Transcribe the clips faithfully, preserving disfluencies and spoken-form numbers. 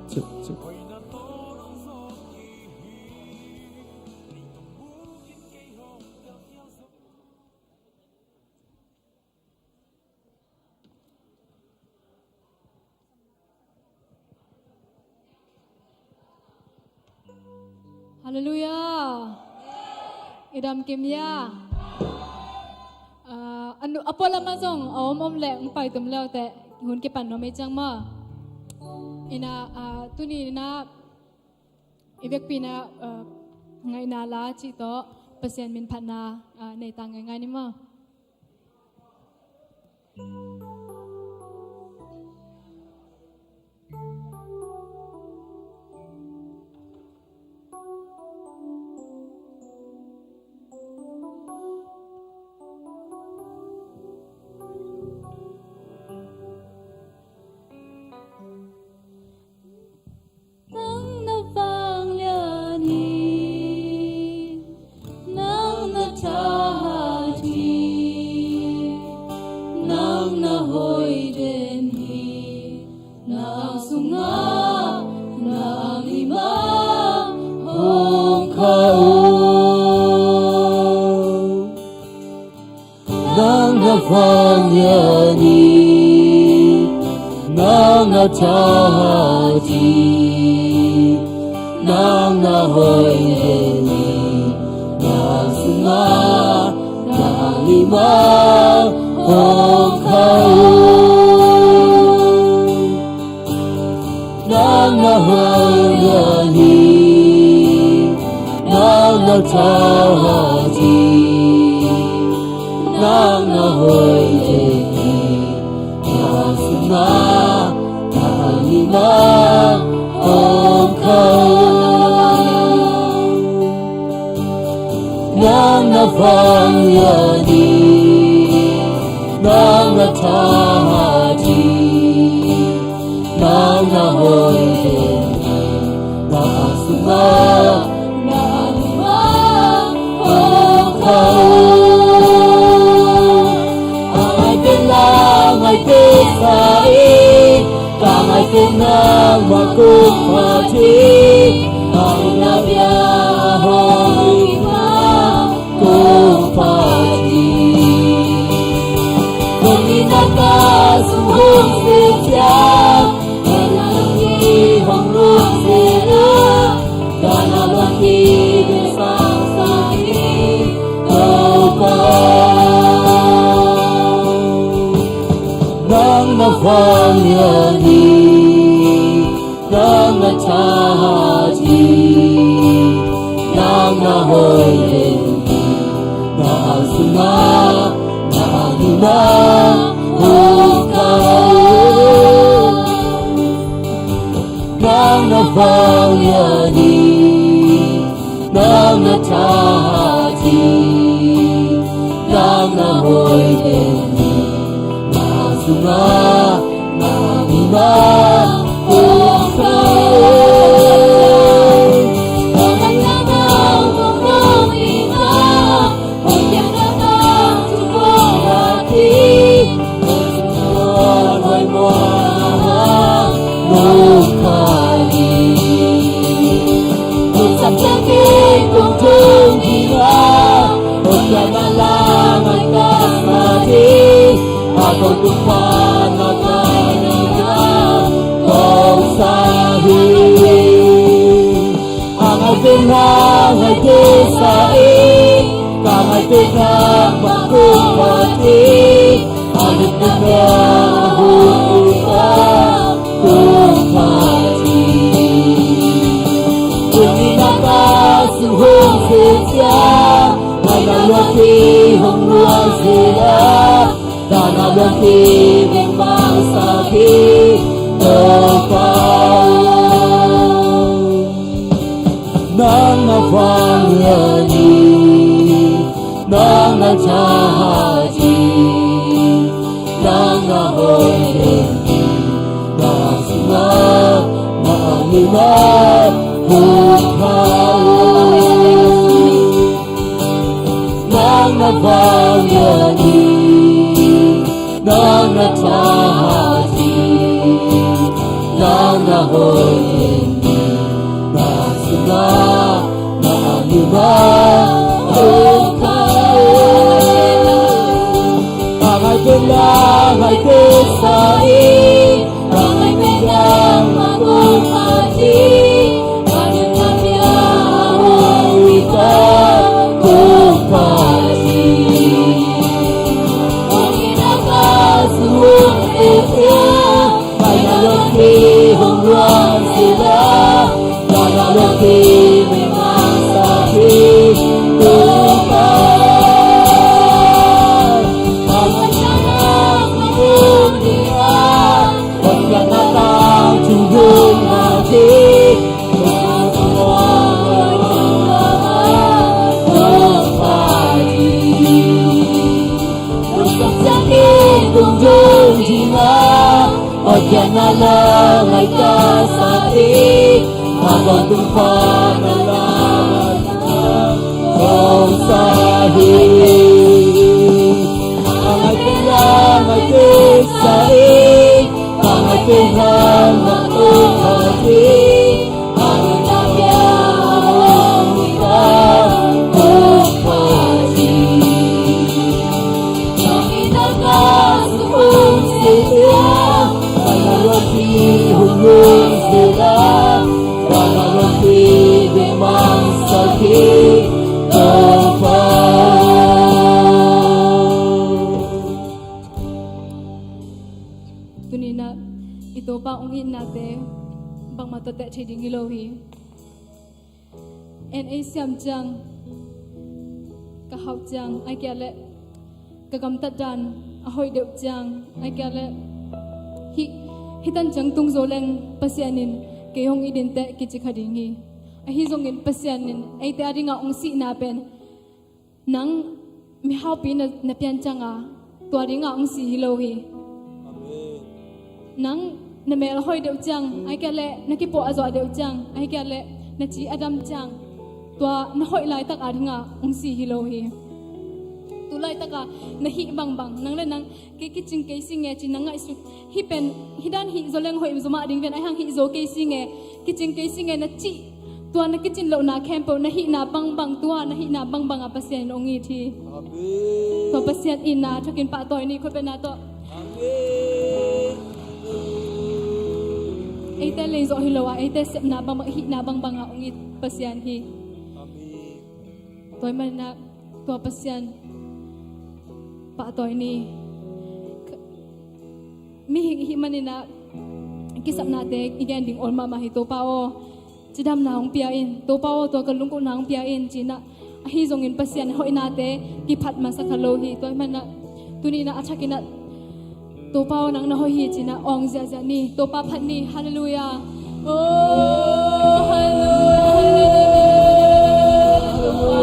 Cik, cik. Halleluiah. I dam kim hia? Ah, a nu-, a pualam ah zong a om om leh hong pai tum leuteh hun kipan nuam ei ciang maw. Ina, ah, tuni ina i vekpi ina, ah, ngaihna la cih tawh Pasian min phatna, ah, nei ta ngaingai ni maw. Nang na vanglian hi, nang na thahat hi, nang na hoih den hi, na ang sungah na ang lim ah hong kha o. Nang na vanglian hi, nang na thahat hi, nang na hoih den hi, na ang sungah na ang lim ah hong kha o. Nang na vanglian hi, nang na thahat hi, nang na hoih den hi, na ang sungah na ang lim ah hong kha o. Nang na vanglian hi, nang na thahat hi, nang na hoih den hi, na ang sungah na ang lim ah hong kha o. A ngaihte na ngaihte sa in, ka ngaihte nangmah kong phat hi, a na bia hong lim ah kong phat hi. Tuni na ka sung hong sil ciang, ka na lungki hong nuam zel a, ka na lungki bek sang sa hi, Topa. Nang na vanglian hi, nang na thahat hi, nang na hoih den hi, na ang sungah na ang lim ah hong kha o. Nang na vanglian hi, nang na thahat hi, nang na hoih den hi, na ang sungah na ang lim ah hong kha o. Nang na hong hong lim ah, hong kiang na tang tu hong lat hi, hong tu hong hoih muan na hong kha hi. Hong sam ciang ding kong thung ding a, hong kiang na lam ah ka sa ding, a kong tung phat na ka ding a kong sa hi. A ngaihte na ngaihte sa in, ka ngaihte nangmah kong phat hi, a na bia hong lim ah kong phat hi. Tuni na ka sung hong sil ciang, ka na lungki hong nuam zel a, ka na lungki bek mang sa hi, Topa. Nang na vanglian hi, nang na thahat hi, nang na hoih den hi, na ang sungah na ang lim ah hong kha o. Nang na vanglian hi, nang na thahat hi, nang na hoih Lamai te sa i, lamai te lamai ko pati, lamai te lamai ko pati. Ong ina ka suang te sia, pai na lo ki hong luang sila, pai na lo ki memang sa ki. Tuni-in ah i Topa hong itnate bangmah tawh teh thei ding hi lo hi. En ei siam ciang ka hauh ciang, ahih kei leh ka gamtat dan a hoih deuh ciang, ahih kei leh hih, hih tan ciang tung zo leng Pasian in kei hong it in teh kici kha ding hi. Ahi zongin Pasian in eite a dingah hong sihna pen nang mihaupi na, na pian ciangin tua dingah hong si hi lo hi. Amen. Nang na mel a hoih deuh ciang, ahih kei leh na kipuah a zuah deuh ciang, ahih kei leh na ci a dam ciang, tua na hoih laitak a dingah hong si hi lo hi. Tu laitak a na hih bangbang, nang le nang, kei kicing kei si nge ci na ngaihsut, hih pen, hih dan hih zo leng hoih zo mah ding ven, ahih hang hih zo kei si nge, kicing kei si nge na cih, tua na kicin lohna khempeuh, na hihna bangbang, tua na hihna bangbang a Pasian in hong it hi. Amen. Tua Pasian itna thakin pahtawi ni, khutbetna tawh. Amen. Eite lei zawh hi lo a, eite sepna bangbang, hihna bangbang a hong it Pasian hi. Amen. Tua ahih manin ah tua Pasian pahtawi ni. Mihing i hih manin ah kisapnate i gen ding awl mahmah hi. Topa aw, cidamna hong pia in, Topa aw, tua ka lunggulhna hong pia in, ci-in ah, ahi zongin Pasian hoihnate kiphat masa kha lo hi. Tua ahih manin ah tuni-in ah a thakin ah Topa aw, nang na hoih hi ci-in ah awng ziahziah ni. Topa phat ni. Halleluiah. Oh, halleluiah, halleluiah. Topa,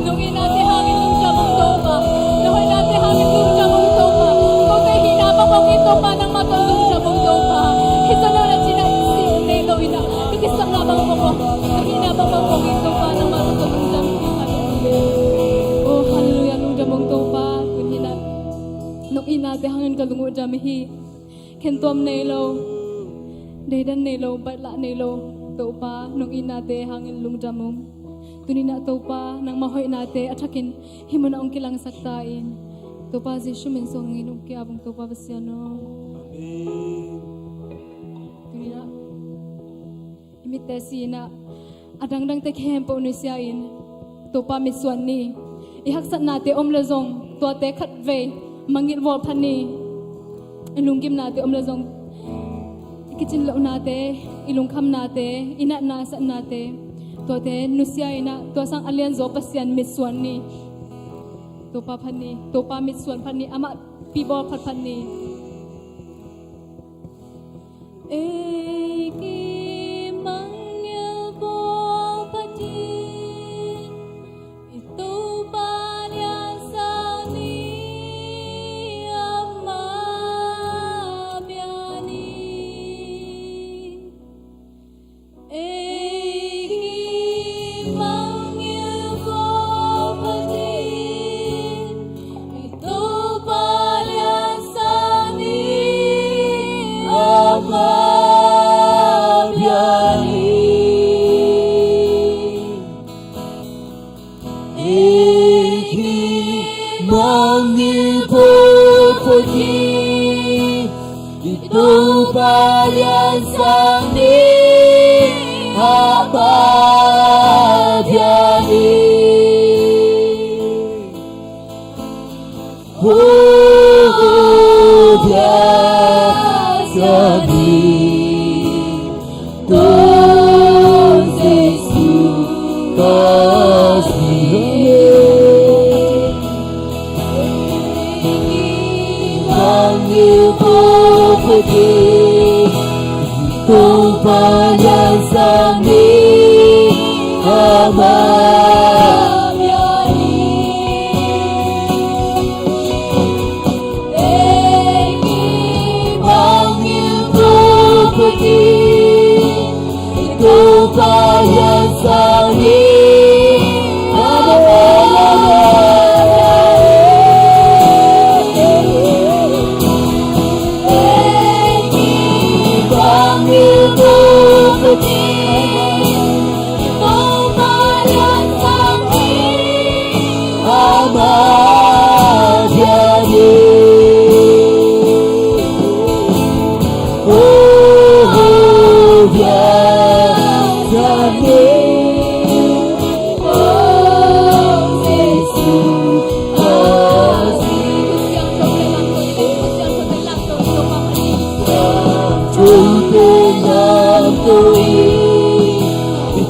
nong itnate hangin lungdam ung Topa. Na hoihnate hangin lungdam ung Topa. Kote hihna bangbang in Topa, nangmah tawh lungdam ung Topa. Hih tawh na ci-in ah sih nei lo in ah, ka kisapna bangbang aw, ka hihna bangbang aw in Topa, nangmah tawh lungdam kiphat ung. Oh, halleluiah, lungdam ung Topa. Tuni-in ah nong itnate hangin ka lung uh dam hi. Khentuam nei lo, deidan nei lo, baihlah nei lo, Topa, nong itnate hangin lungdam ung. Tuni-in ah Topa, nangmah hoihnate a thakin hih munah hong kilangsak ta in. Topa Jesuh min suangin hong ki-ap ung Topa Pasian aw. Amen. Tuni-in ah i mitte si-in ah, a dangdangte khempeuh nusia in, Topa mitsuan ni. I haksatnate om leh zong tuate khatvei mangngilh vawlphat ni. I lunggimnate om leh zong, i kicin lohnate, i lungkhamnate, i natna satnate, tuate nusia in ah, tua sang a lianzaw Pasian mitsuan ni. Topa phat ni. Topa mitsuan phat ni. Amah pi bawlphat phat ni. Ei kimangngilh vawlphat in, i Topa liansak ni, amah bia ni. Ei kimangngilh vawlphat in, i Topa liansak ni, amah bia ni. Ei kimangngilh vawlphat Topa lian sang ni, Ama biak ni. Hong biak sang ni, Topa Jesu ka sih. Bang ni ko pati, Topa lian sang ni, Ama biak ni. Ei ki bang ni ko pati, Topa lian sang ni, Ama biak ni. Ei ki bang ni ko pati, Topa lian sang ni, Ama biak ni. Oh, biak sang ni, oh, Jesu ka sih.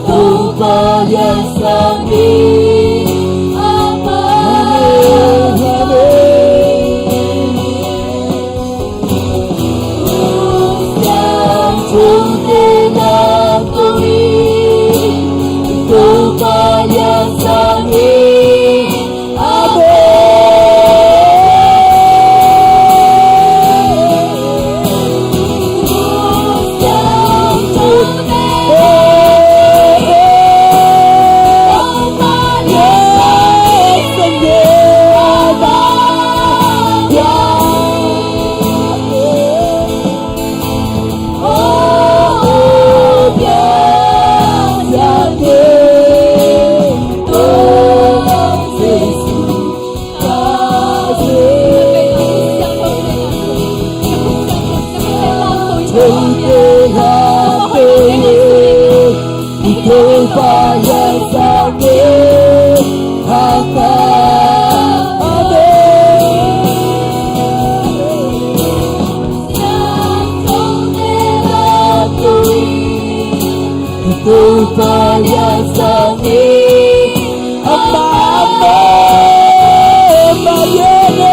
Topa lian sang ni, Ama biak ni. Topa lian sang ni, Ama biak ni. Topa lian sang ni, Ama, Ama, Ama biak ni.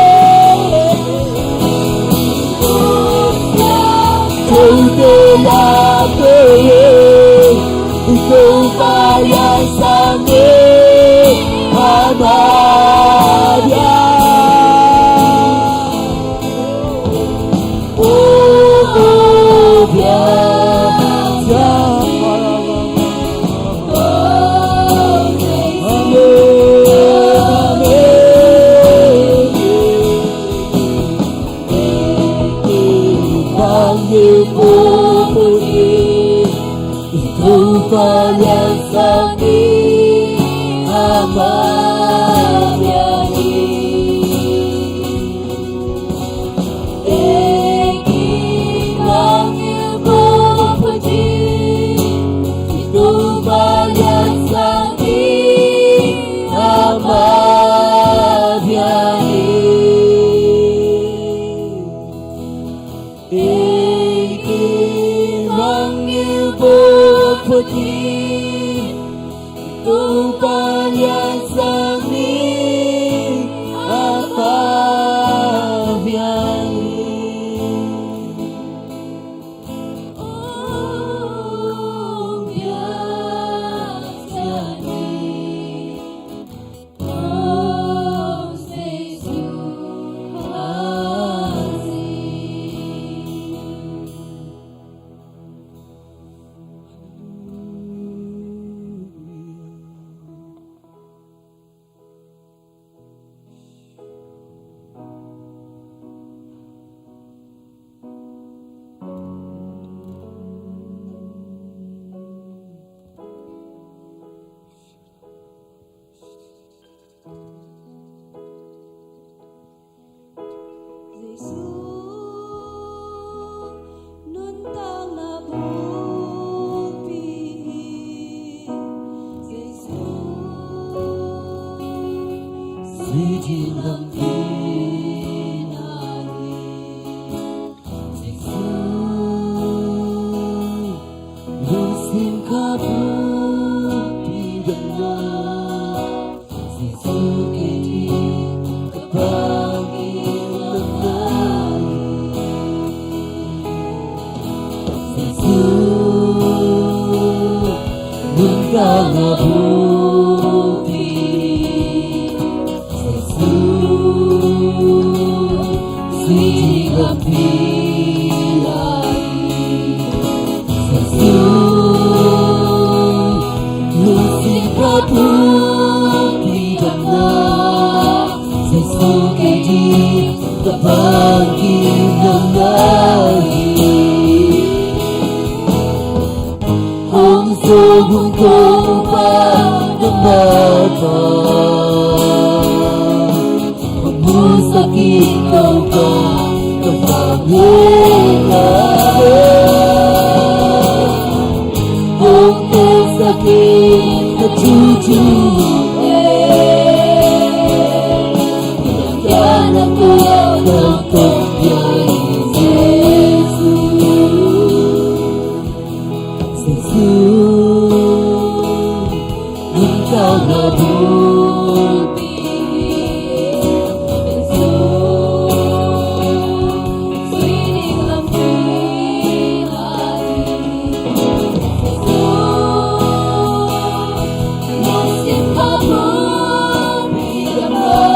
Topa lian sang ni, Ama biak ni. Topa lian sang ni, Ama biak ni. Ei ki bang ni ko pati, Topa lian sang ni, Ama biak ni. Ei ki bang ni ko pati, Topa lian sang ni, Ama biak ni. Oh, biak sang ni, oh, Jesu ka sih. Lampi na hi. Jesu, lungsim ka buppi dam na. Jesu, kei ding ka bangin dam na hi. Jesu, nang ka na buppi. Jesu, sweet lampi lai. Jesu, lungsim ka buppi dam na. Jesu, kei ding ka bangin dam na hi. Hong zong hong Topa na mata. Hong musak in Topa na vangliatna. Hong telsak in na thuthu. Piang na ko na kong piang Jesu. Jesu, nang ka na buppi. Jesu, sweet lampi lai. Jesu, lungsim ka buppi dam na.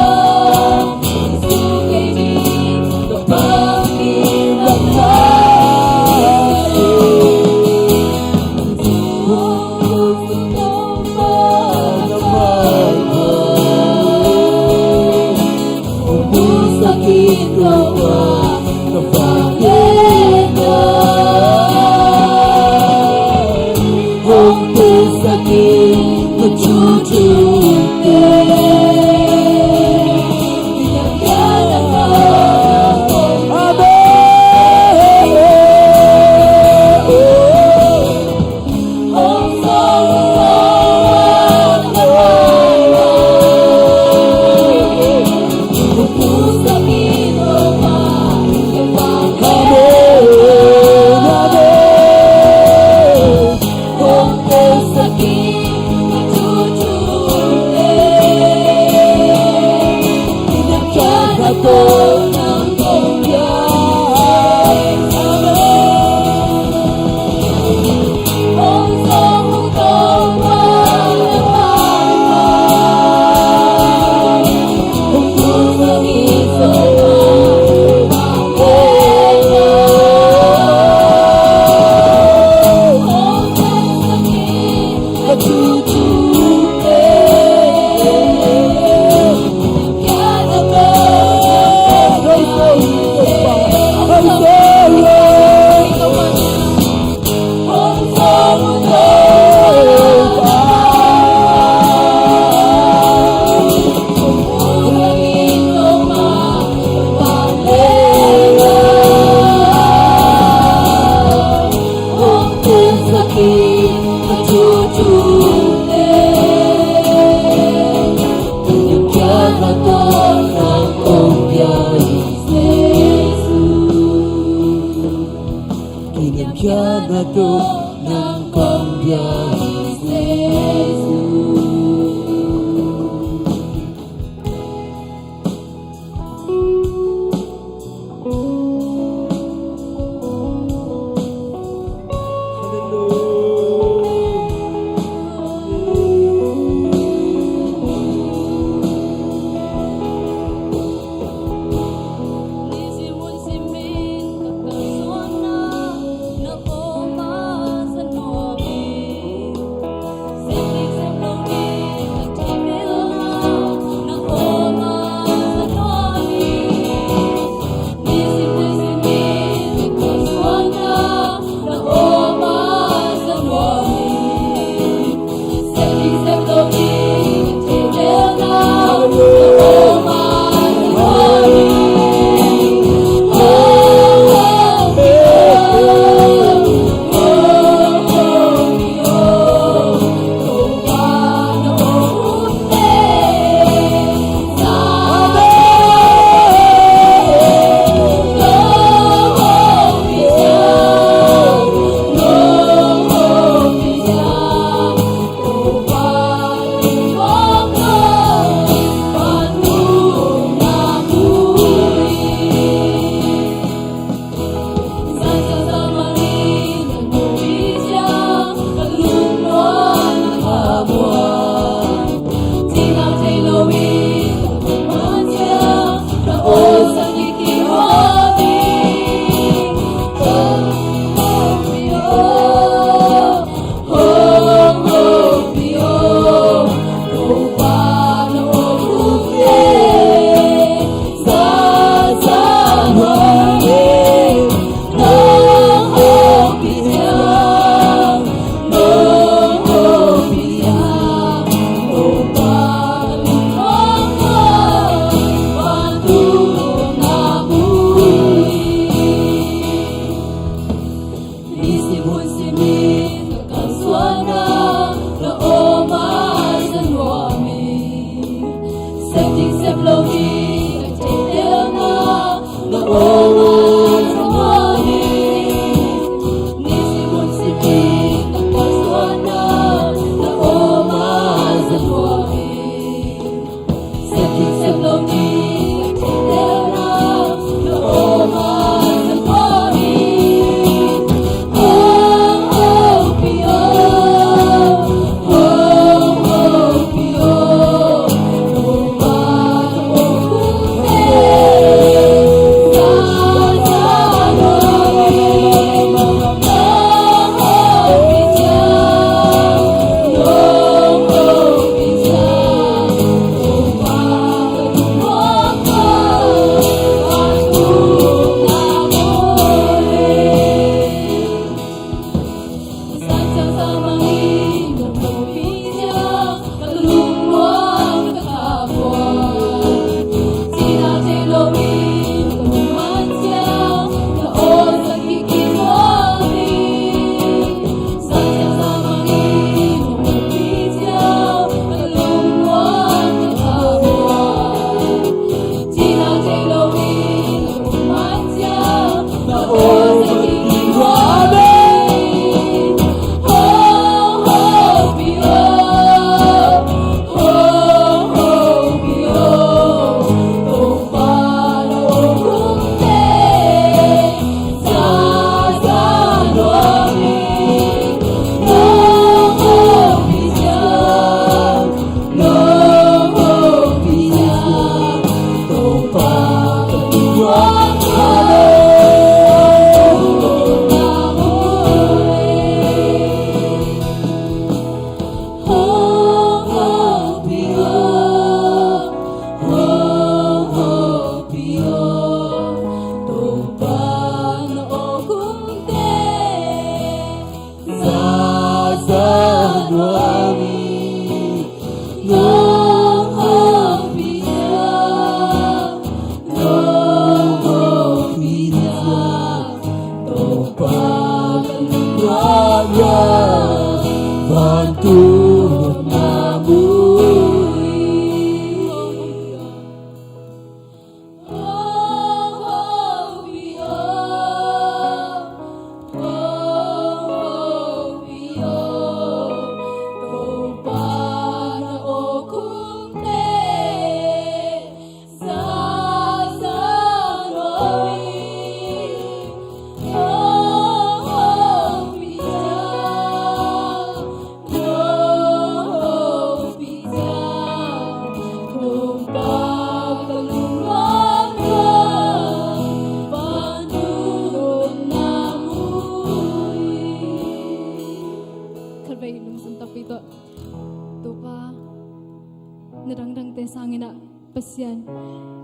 Te sangin ah Pasian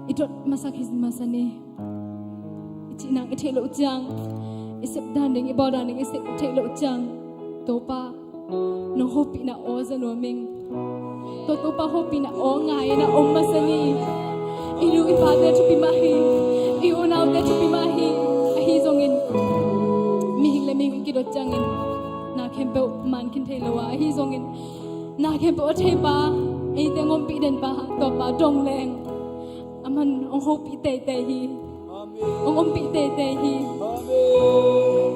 i dot masak hi masa ni. I cih nang i theih loh ciang, i sep dan ding, i bawl dan ding i sep theih loh ciang, Topa nong hopihna aw za nuam ing. Tua Topa hopihna aw ngai in a om masa ni. I nu i pate thupi mah hi. I unaute thupi mah hi. Ahi zongin mihing le mihing i kidot ciangin na khempeuh man khin thei lo a, ahi zongin na khempeuh a thei pa, eite hong ompih den pa, tua pa dong leng aman hong hopih teitei hi. Amen. Hong ompih teitei hi. Amen.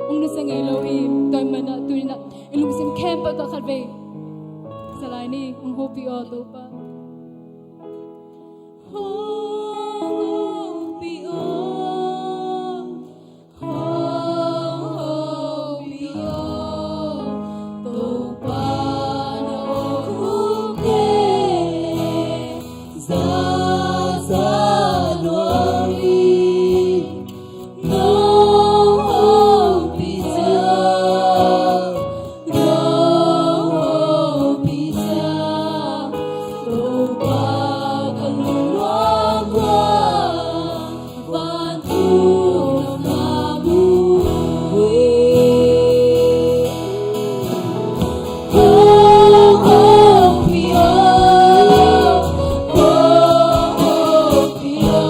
Hong nusia ngei lo hi. Tua ahih manin ah tuni-in ah i lungsim khempeuh tawh khatvei sa lai ni. Hong hopih aw Topa. Hong hopih aw. Hong hopih aw. Topa na hong hopih leh za za nuam ing. Hong hopih ciang, hong hopih ciang, Topa ka lungnuam hua, vantung na mu hi. Hong hopih aw, hong hopih aw.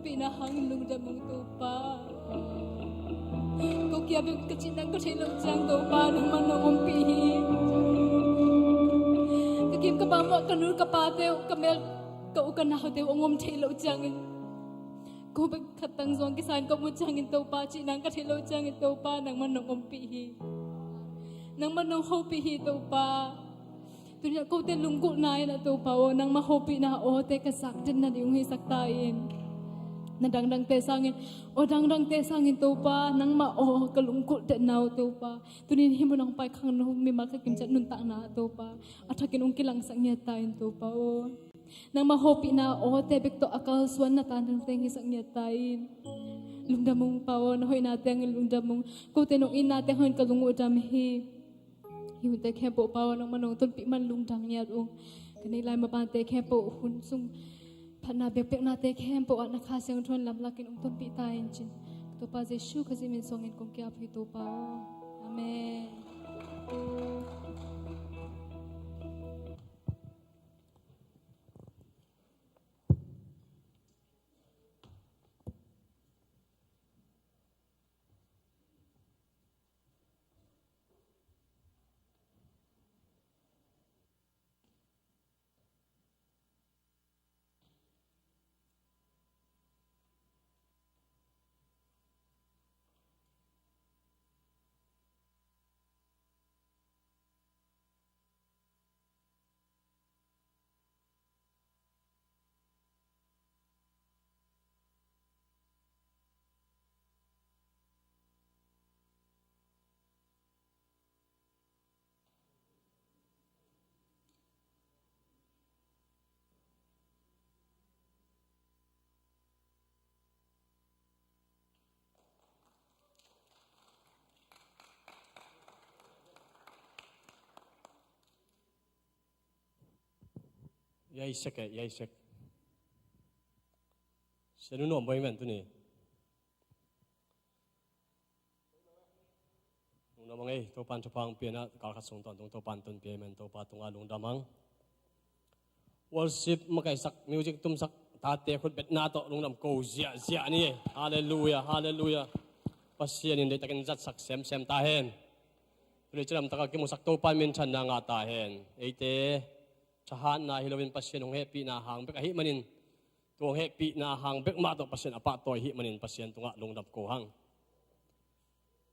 Pihna hangin lungdam ung Topa. Ko kia bek ka cih nang ka theih loh ciang Topa nangman nong ompih hi. Ka kim ka pam uh, ka nu ka pate uh, ka mel ka u ka naute uh hong om theih loh ciangin, ko bek khat tang zuang kisa in ka om uh ciangin Topa, cih nang ka theih loh ciangin Topa nangman nong ompih hi. Nangman nong hopih hi Topa. Tuni-in ah kote lunggulhna in ah Topa aw, nangmah hopihna awte ka zak den nading hong hisak ta in. Na dangdangte sangin, aw dangdangte sangin Topa, nangmah aw ka lunggulh denna aw Topa. Tuni-in hih mun ah hong pai khangno mimal ka kimciat nuntakna ah Topa, a thakin hong kilangsak ngiat ta in Topa aw. Nangmah hopihna awte bek tawh a kalsuan na tangdangte hong hisak ngiat ta in. Lungdam ung Pa aw, na hoihnate hangin lungdam ung. Kote nong itnate hangin ka lung uh dam hi. Hih hunte khempeuh Pa aw, nangmah nong tonpih man lungdam ngiat ung. Ka neih lai mabante khempeuh hun sung phatna biakpiaknate khempeuh ah na Kha Siangtho in lamlak in hong tonpih ta in cin. Ka Topa Jesu Khazih min suangin kong ki-ap hi Topa aw. Amen. Yai sek e, yai sek. Sianu nuam boi men tuni. Lungdam ang ei, Topan thupha hong pianah kal khat sung tawntung Topan tonpih ei men, Topa tungah lungdam ang. Worship makaihsak, music tumsak tate khutbetna tawh lungdam ko ziahziah ni. Halleluia, halleluia. Pasian in deihtakin zatsak semsem ta hen. Tuni cidamtaka kimusak Topan minthanna ngah ta hen. Eite thahatna hi loin Pasian hong hehpihna hang bek ahih manin, tua hong hehpihna hang bek mah tawh Pasian a pahtawi ahih manin Pasian tungah lungdam ko hang.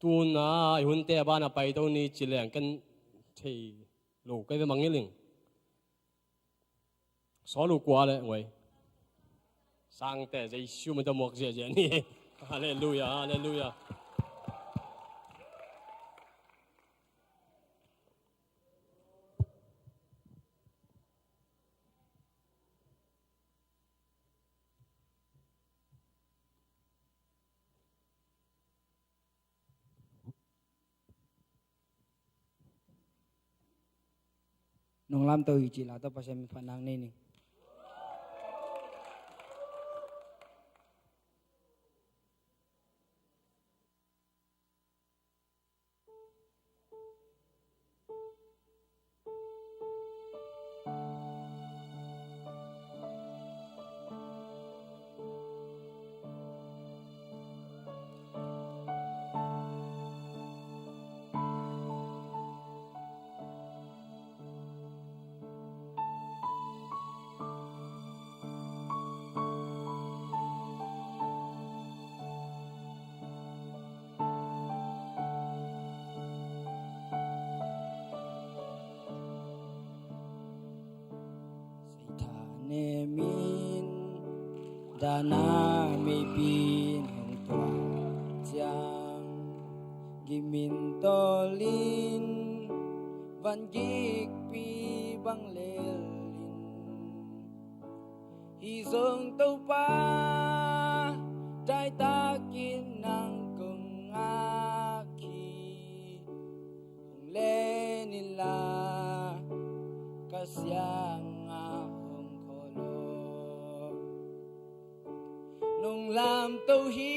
Tuna i hunte a bana paito ni ci leng ken thei lo kai ve mangngilh ing. Sawl uh kua le ngoi. Sangte Jesu min tawh muak ziahziah ni. Halleluia, halleluia. Nong lamto hi cih la tawh Pasian min phatna nei ning. Seitane min dana meipin hong tuah ciang, gimintolin van gikpi bang lelin, hi zong Topa daitakin nang kong ngak hi. Hong len inla ka siangah hong kholh aw. Nong lamto hi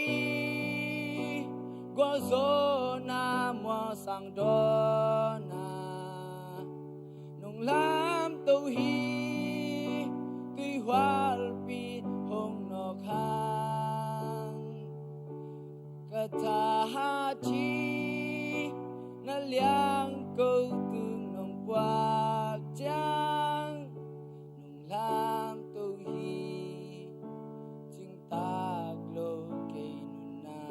gualzawhna mualsang dawna. Nong lamto hi tuihualpi hong nawk ha. Thahat hi, na liang ko tung nong puak ciang, nong lamto hi, cingtak lo kei nunna.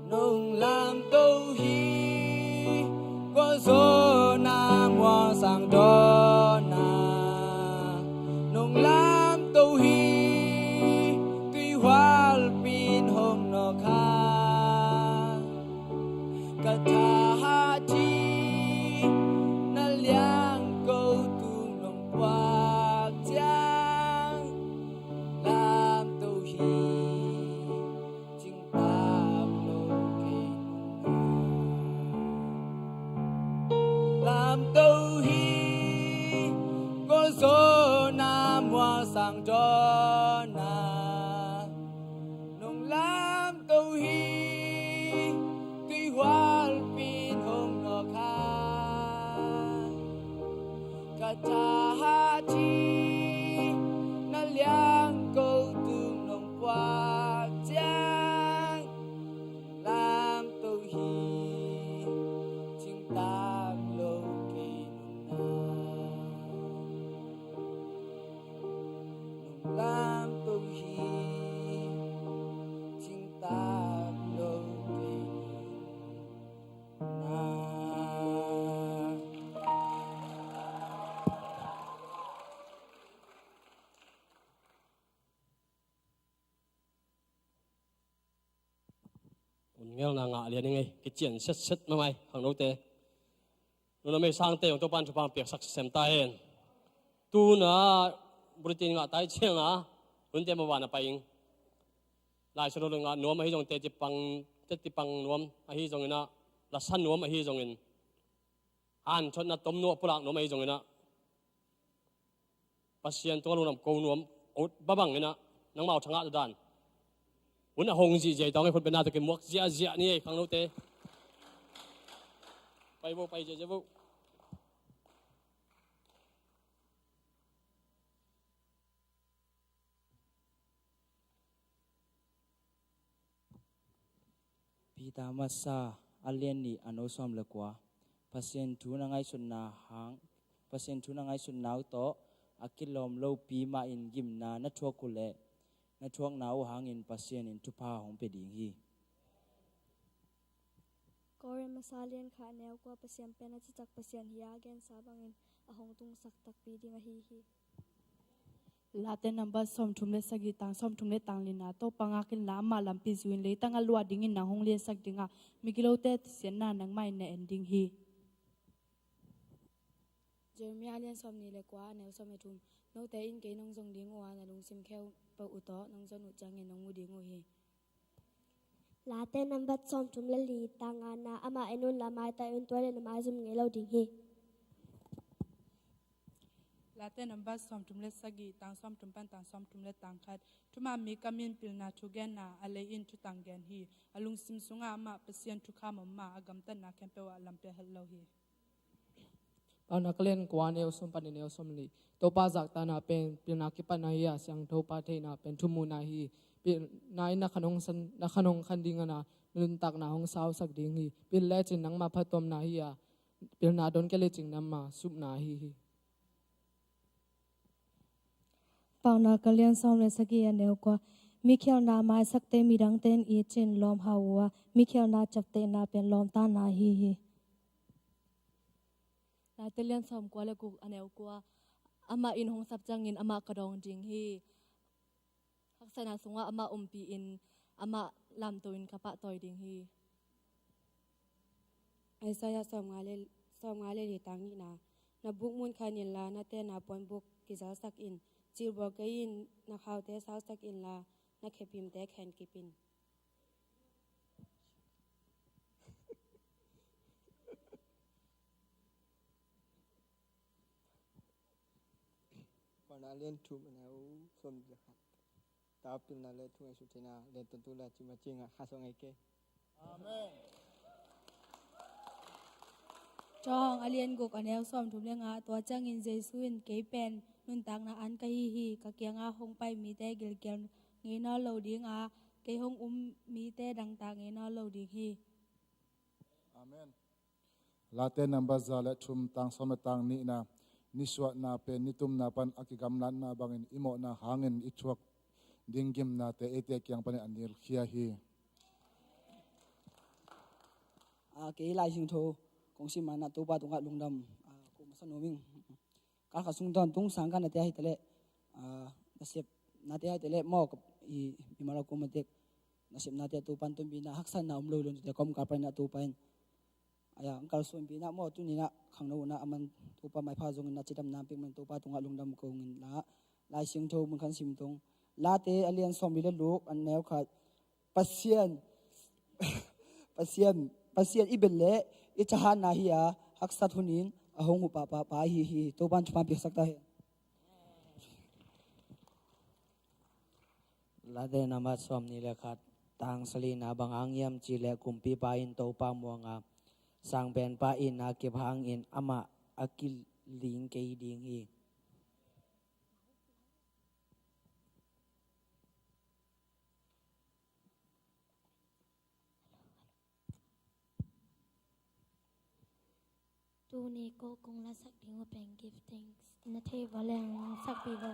Nong lamto hi, kua zaw na muang sang dawn na. Nong lamto hi, tuihual pin hong nawk kha. Ka thahat hi, na liang ko tung nong puak ciang, lamto hi, cingtak lo kei nunna. Lamto hi, kua zaw na muang sang dawn na. Nong lamto hi, tuihual pin hong nawk kha. Ka thahat hi, na liang ko tung nong puak ciang, lamto hi, cingtak lo kei nunna. Nong lamto hi, cingtak lo kei nunna. Hun ngelna ngah lian i ngei, kician setset mahmah i khangnote. Nunam ei sangte hong Topa'n thupha piaksak sem ta hen. Tuna bulletin ngah tai cianga hunte mavana pai ing. Lai solo ngah nuam ahi zong tetipang, tetipang nuam ahi zongina, lasan nuam ahi zongin, hanthotna tom nuam pulak nuam ahi zongina, Pasian tung a lungdam ko nuam ut babangina, nangmau thangah dan hun a hong zihziah i tawng ei khutbetna tawh kimuak ziahziah ni ei khangnote. Pai vo, pai ziahziah vo. Peter masa a lian nih a no sawm le kua. Pasian thu na ngaihsutna hang, Pasian thu na ngaihsutna uh tawh a kilawm lopi mah in gimna na thuak uh leh na thuakna uh hangin Pasian in thupha hong pia ding hi. Korin masa lian khat a neu kua. Pasian pen a citak Pasian hi a, a gensa bangin a hong tungsak takpi ding ahi hi. Late nambat sawmthum le sagih, tang sawmthum le tang lina. Topa ngak inla, ama lampi zui in, leitang a luah dingin nang hong liansak ding a, migilote siatna nangmah in na en ding hi. Jeremiah lian sawmnih le kua, a neu sawm le thum. Note in kei nong zong ding uh a, na lungsim khempeuh uh tawh nong zon uh ciangin nong mu ding uh hi. Late nambat sawmthum le li, tang ngana. Amah en unla maitai un, tua leh na maizum ngei lo ding hi. Late nambat sawmthum le sagih, tang sawmthum pan tang sawmthum le tang khat. Thuman mi kamin pilna thugenna a lei in thutang gen hi. A lungsim sungah amah Pasian thukham om mah, a gamtatna khempeuh ah lam pia het lo hi. Paunak a lian kua, a neu sawm pan a neu sawm li. Topa zaktakna pen pilna kipatna hi a, siangtho pa theihna pen thumuhna hi. Pilna in na khan hong san, na khan hong khan ding a, na nuntakna hong sausak ding hi. Pil lecin nangmah phattuamna hi a, pilna don kei lecin nangmah supna ahi hi. Paunak a lian sawm le sagih, a neu kua. Mikhialhna maisakte midangte in it cin lawm hau uh a, mikhialhna ciaptehna pen lawmtatna ahi hi. Late lian sawm kua le guk, a neu kua. Amah in hong sap ciangin amah ka dawng ding hi. Haksatna sungah amah umpi in, amah lamto in ka pahtawi ding hi. Isaiah sawmnga le, sawmnga le li, tang nihna. Na buk mun khan inla, na tenna puanbuk kizalsak in. Cilbual kei in na khaute sausak inla, na khepimte khen kip in. Paunak a lian thum, a neu sawm le khat. Tapilna le thu ngaihsut theihna lian tontu la cima cinga kha song ai ke. Amen. John a lian guk a neu sawm thum le nga, tua ciangin Jesu in, "Kei pen nuntakna an ka hi hi. Ka kianga hong pai mite gilkial ngei nawn lo ding a, kei hong um mite dangtak ngei nawn lo ding hi." Amen. Late number za le thum tang sawm le tang nihna, nisuahna pen nitumna pan a kigamlatna bangin i mawhna hangin i thuak ding gimnate eite kiang panin a nilkhia hi. A, kei Lai Siangtho kong sim manin Topa tungah lungdam, a, ko masa nuam ing. Kal khat sung tawn tung sang ka nate ahi taleh, a, nasep nate ahi taleh maw, ka, i, i mara ko matek nasep nate a Topan tonpina haksatna om lo lo nate kom kal panin Topa in, a, ang kal suanpina maw, tuninah khangno unah a man Topa maipha zongin a cidamna pek man Topa tungah lungdam kong in la. Lai Siangtho mun khan sim tung. Late a lian sawm li le luk a neu khat. Pasian, Pasian, Pasian i bel le i thahatna hi a, haksat hunin a hong hupa pa, pa hi hi. Topan thupha piaksak ta hi. Late number sawm ni le khat tang salina bang ang hiam cih leh kumpipa in Topa muanga sangpenpa in a kip hangin amah a kiling kei ding hi. Tuni ko kong lasak ding uh pen Give Thanks. Na thei vo leng sakpih vo.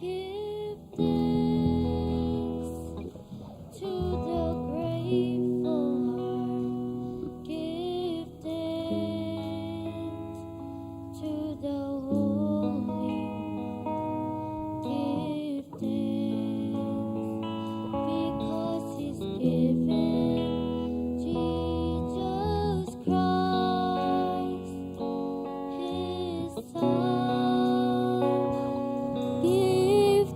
Give thanks to the grateful heart. Give thanks to the Holy One. Give thanks because He's given Jesus Christ, His Son. Give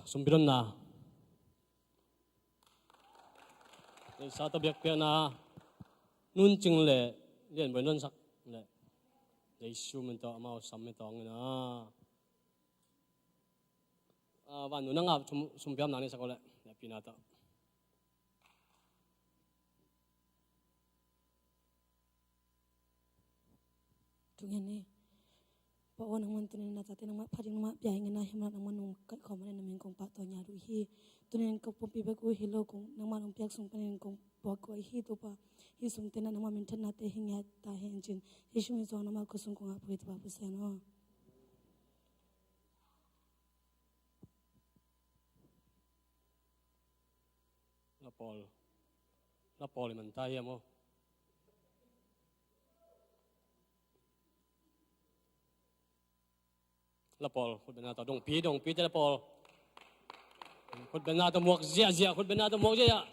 Sumpidonna. Sa tawh biakpiakna Nuncing le Lianboi Nonsak le Jesu min tawh amau sam hi tawng ina. Ah, Vannu nang a sum, sumpiamna nei sak aw le, le pina tawh. Tung en ni. Pa aw, nangman tunin na tate nangmah pha ding, nangmah bia ing ina, himah nangman nung kaih khawm ina, na min kong pahtawi ngiat uh hi. Tunin ka pumpi bek uh hi lo, kong nangmah nong piak sum panin kong puak uh hi Topa. Hih sumte na nangmah minthanna te hi ngiat ta hen cin. Jesu min suang nangmah khut sung kong ap uh hi Topa Pasian aw. La Paul. La Paul i man ta hiam aw? La Paul, khutbetna tawh dongpi, dongpi te La Paul. Khutbetna tawh muak ziahziah, khutbetna tawh muak ziahziah.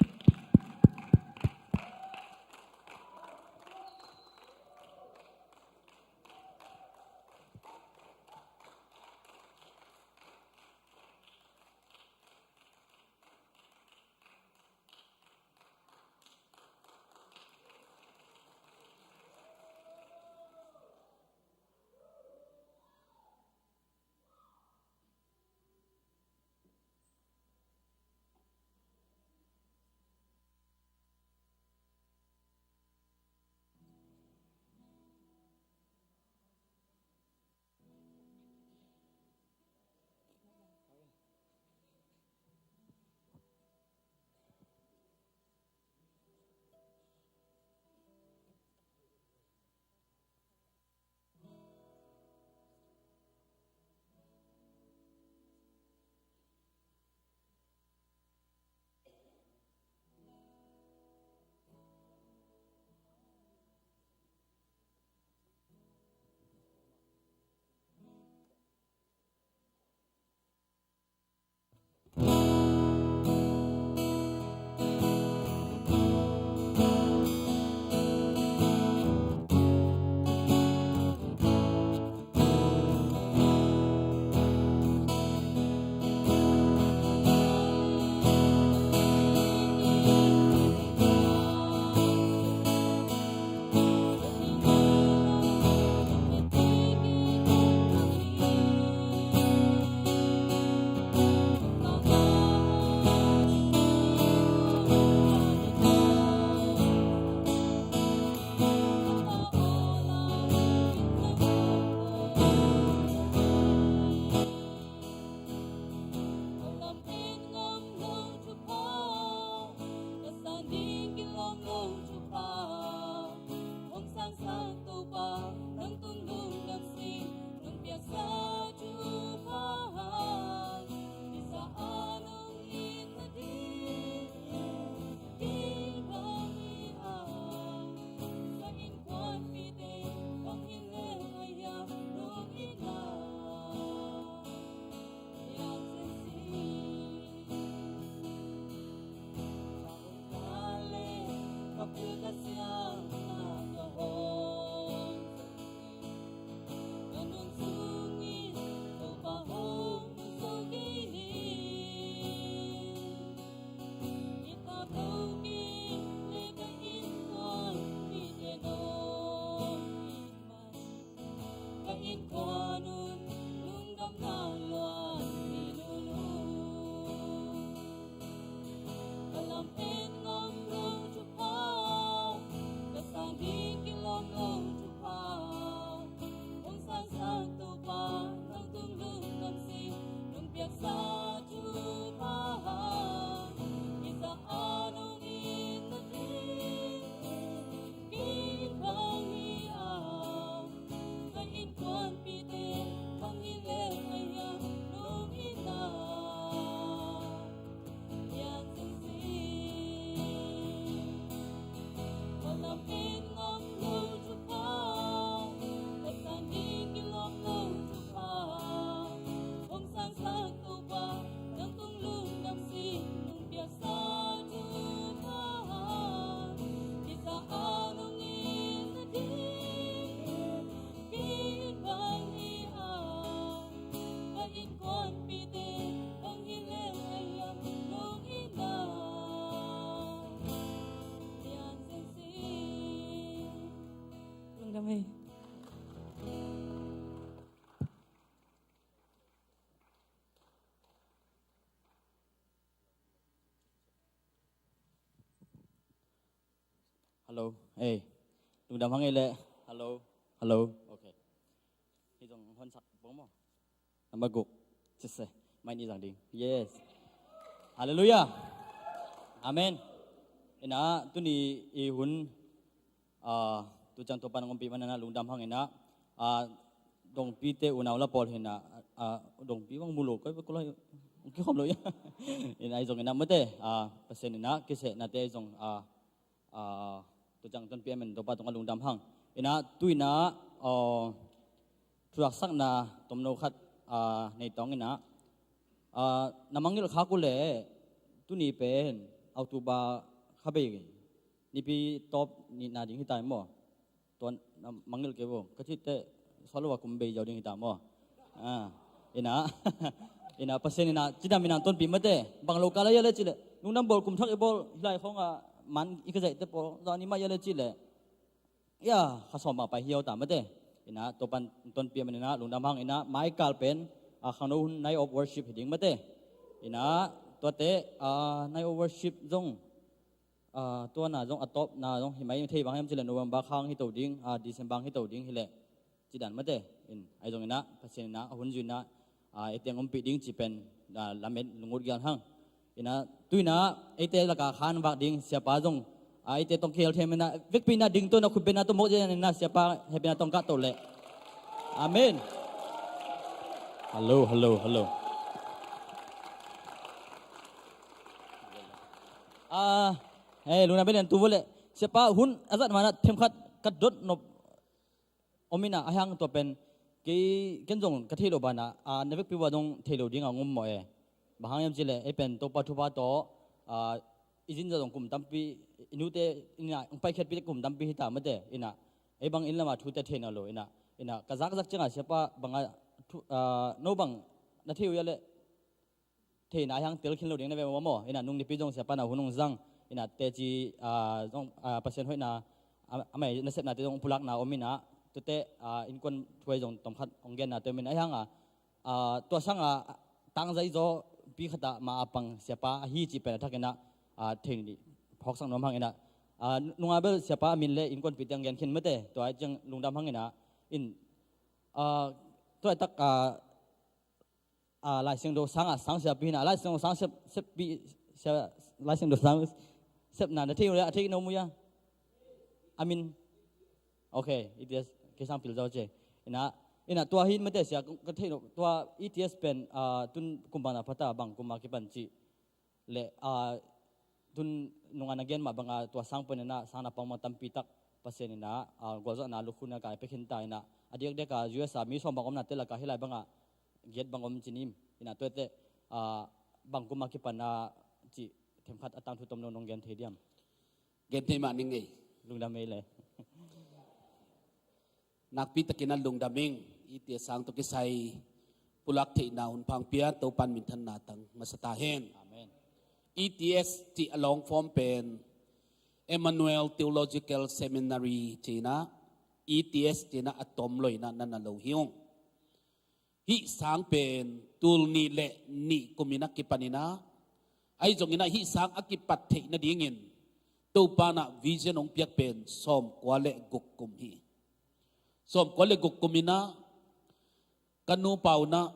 Amen. Hello. Hey. Lungdam hang ei leh. Hello. Hello. Okay. Hih zong hon sak bang maw. Number guk. Cise. Mai ni zang ding. Yes. Hallelujah. Amen. Ina tuni i hun, ah, tu ciang Topa nang ompih man ina lungdam hang ina, ah, dongpite unau la pawl hi ina, ah, dongpi bang mu lo koi bek ko lai. Kikhom lo ia. Ina i zong ina mate, ah, Pasian ina kisehnate i zong, ah, ah, tu ciang tonpih a man Topa tungah lungdam hang. Ina tu ina, ah, thuaksakna tomno khat, ah, nei tawng ina, ah, na mangngilh khak uh leh tuni pen October kha bei nipi tawp nihna ding hi ta maw? Tua na mangngilh kei vo. Ka cih teh sawt lo a kum bei ziau ding hi ta maw? Ah, ina, ina Pasian ina cidam ina tonpih mate. Bang lo kal a ia le cih leh lungdam bawl kum thak i bawl hi lai khawng a man i ka zaih teh pawl zani mah ia le cih leh ia kha sawm bang pai hiau ta mate. Ina Topan tonpih a man ina lungdam hang ina mai kal pen, ah, khangno hun night of worship hi ding mate. Ina tuate, ah, night of worship zong, ah, tua na zong a tawpna zong hi mai thei bang hiam cih leh November khang hi to ding, ah, December hi to ding hi leh. Ci dan mate. In, ai zong ina, Pasian ina, a hun zui ina, ah, ei teng ompih ding ci pen, ah, lamet lungut gial hang. Ina, tu ina, eite laka khan vak ding, siapa zong, ah, eite tong kihel them ina, vekpi ina ding to na khut bena to mok ina, siapa, hepina tong kah to leh. Amen. Hello, hello, hello. Ah, eh, lungdam bel en tu vo leh. Siapa hun, a zat mana, them khat, ka dot nop, om ina a hiang tua pen, kei ken zong ka thei lo bana, ah, na vekpi ua zong thei lo ding a ngum maw e. Bang hang hiam cih leh, ei pen Topa thupha tawh, ah, i zin zah zong kum tampi, i nute, ina, hong paikhiatpite kum tampi hi ta mate, ina, ei bang inn lama thute thei na lo, ina, ina, ka zakzak cianga siapa banga, thu, ah, no bang, na thei uh ia leh, theihna a hiang tel khin lo ding na ve maw maw. Ina nung nipi zong siapa na hun hong zang. Ina teci, ah, zong, ah, Pasian hoihna, ah, amai nasepnate zong pulakna om ina. Tute, ah, innkuan thu ei zong tomkhat hong genna te om ina a hiang a, ah, tua sanga tangzai zaw pi khat ah ma a pang siapa ahi ci pen a thak ina, ah, thei ni phawksak nuam hang ina. Ah, nunga bel siapa a min le innkuanpite hong gen khin mate. Tua ai ciang lungdam hang ina. In, ah, tua ai tak, ah, ah, Lai Siangtho sang ah, sang siapi hi na, Lai Siangtho sang sep, seppi, sia, Lai Siangtho sang sepna na thei uh leh, a thei na om uh ia. A min. Okay, E T S, kei sang pil zau ce. Ina, ina tua hi mate sia, ka thei lo, tua E T S pen, ah, tun kum bang na pha ta, bang kum a kipan cih leh, ah, tun nunga na gen mah banga tua sang pen ina, sang na pang bang tampi tak Pasian ina, ah, gualzawhna lukhuna kai pia khin ta ina, a diakdiak a U S a mi sawm bang omna te laka hi lai banga giat bang om ci nim. Ina tuate, ah, bang kum a kipan a cih them khat a tangthu tomno nong gen thei diam? Gen thei mah ning ei. Lungdam ei le. Nakpi takin a lungdam ing. E T S sang tawh kisai pulak theihna hun pha hong pia Topan minthanna tang masa ta hen. Amen. E T S cih a long form pen Emmanuel Theological Seminary ci ina, E T S ci ina a tom lo ina na na lo hi ung. Hih sang pen tul nih le nih kum ina kipan ina, ahi zong ina hih sang a kipat theih nadingin Topa na vision hong piak pen sawmkua le guk kum hi. Sawmkua le guk kum ina ka nupa uh na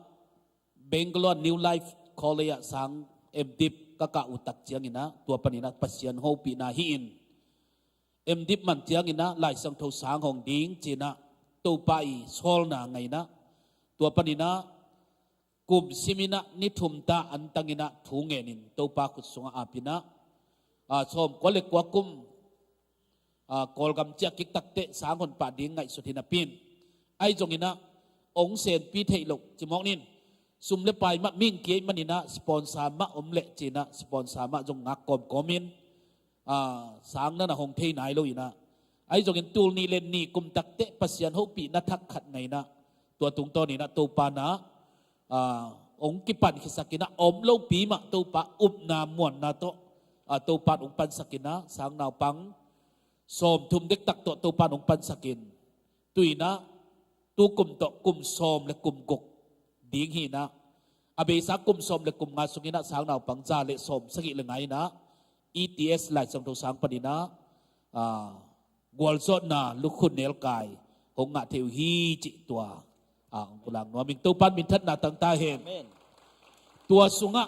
Bangalore New Life College ah sang M.Div ka kah uh tak ciang ina, tua pan ina Pasian hopihna hi in, M.Div man ciang ina Lai Siangtho sang hong ding ci ina Topa i sawlna ngah ina, tua pan ina kum sim ina ni thum ta an tang ina thu ngen in Topa khut sungah ap ina, ah, sawmkua le kua kum, ah, Kawlgam ciah kik takteh sang hon pah ding ngaihsut hi napi in, ahi zong ina hong senpi theih loh ci mawk nin, sum le pai mah ming kiei man ina sponsor mah om leh ci ina sponsor mah zong ngak kawmkawm in, ah, sang na na hong thei nai lo ina, ahi zongin tul nih le nih kum takteh Pasian hopihna thak khat ngah ina, tua tungtawn ina Topa na, ah, hong kipan khisak ina, om lopi mah Topa upna muanna tawh, ah, Topa hong pansak ina, sang naupang sawmthum dektak tawh Topa hong pansak in, Tuinah tu kum tawh kum sawm le kum guk ding hinah, a beisa kum sawm le kum nga sunginah sang naupang za le sawm sagih le nga inah E T S Lai Siangtho sang paninah, ah, gualzawhna lukhun nelkai hong ngah thei uh hi cih tua, ah, hong pulak nuam ing. Topan minthanna tangta hen. Amen. Tua sungah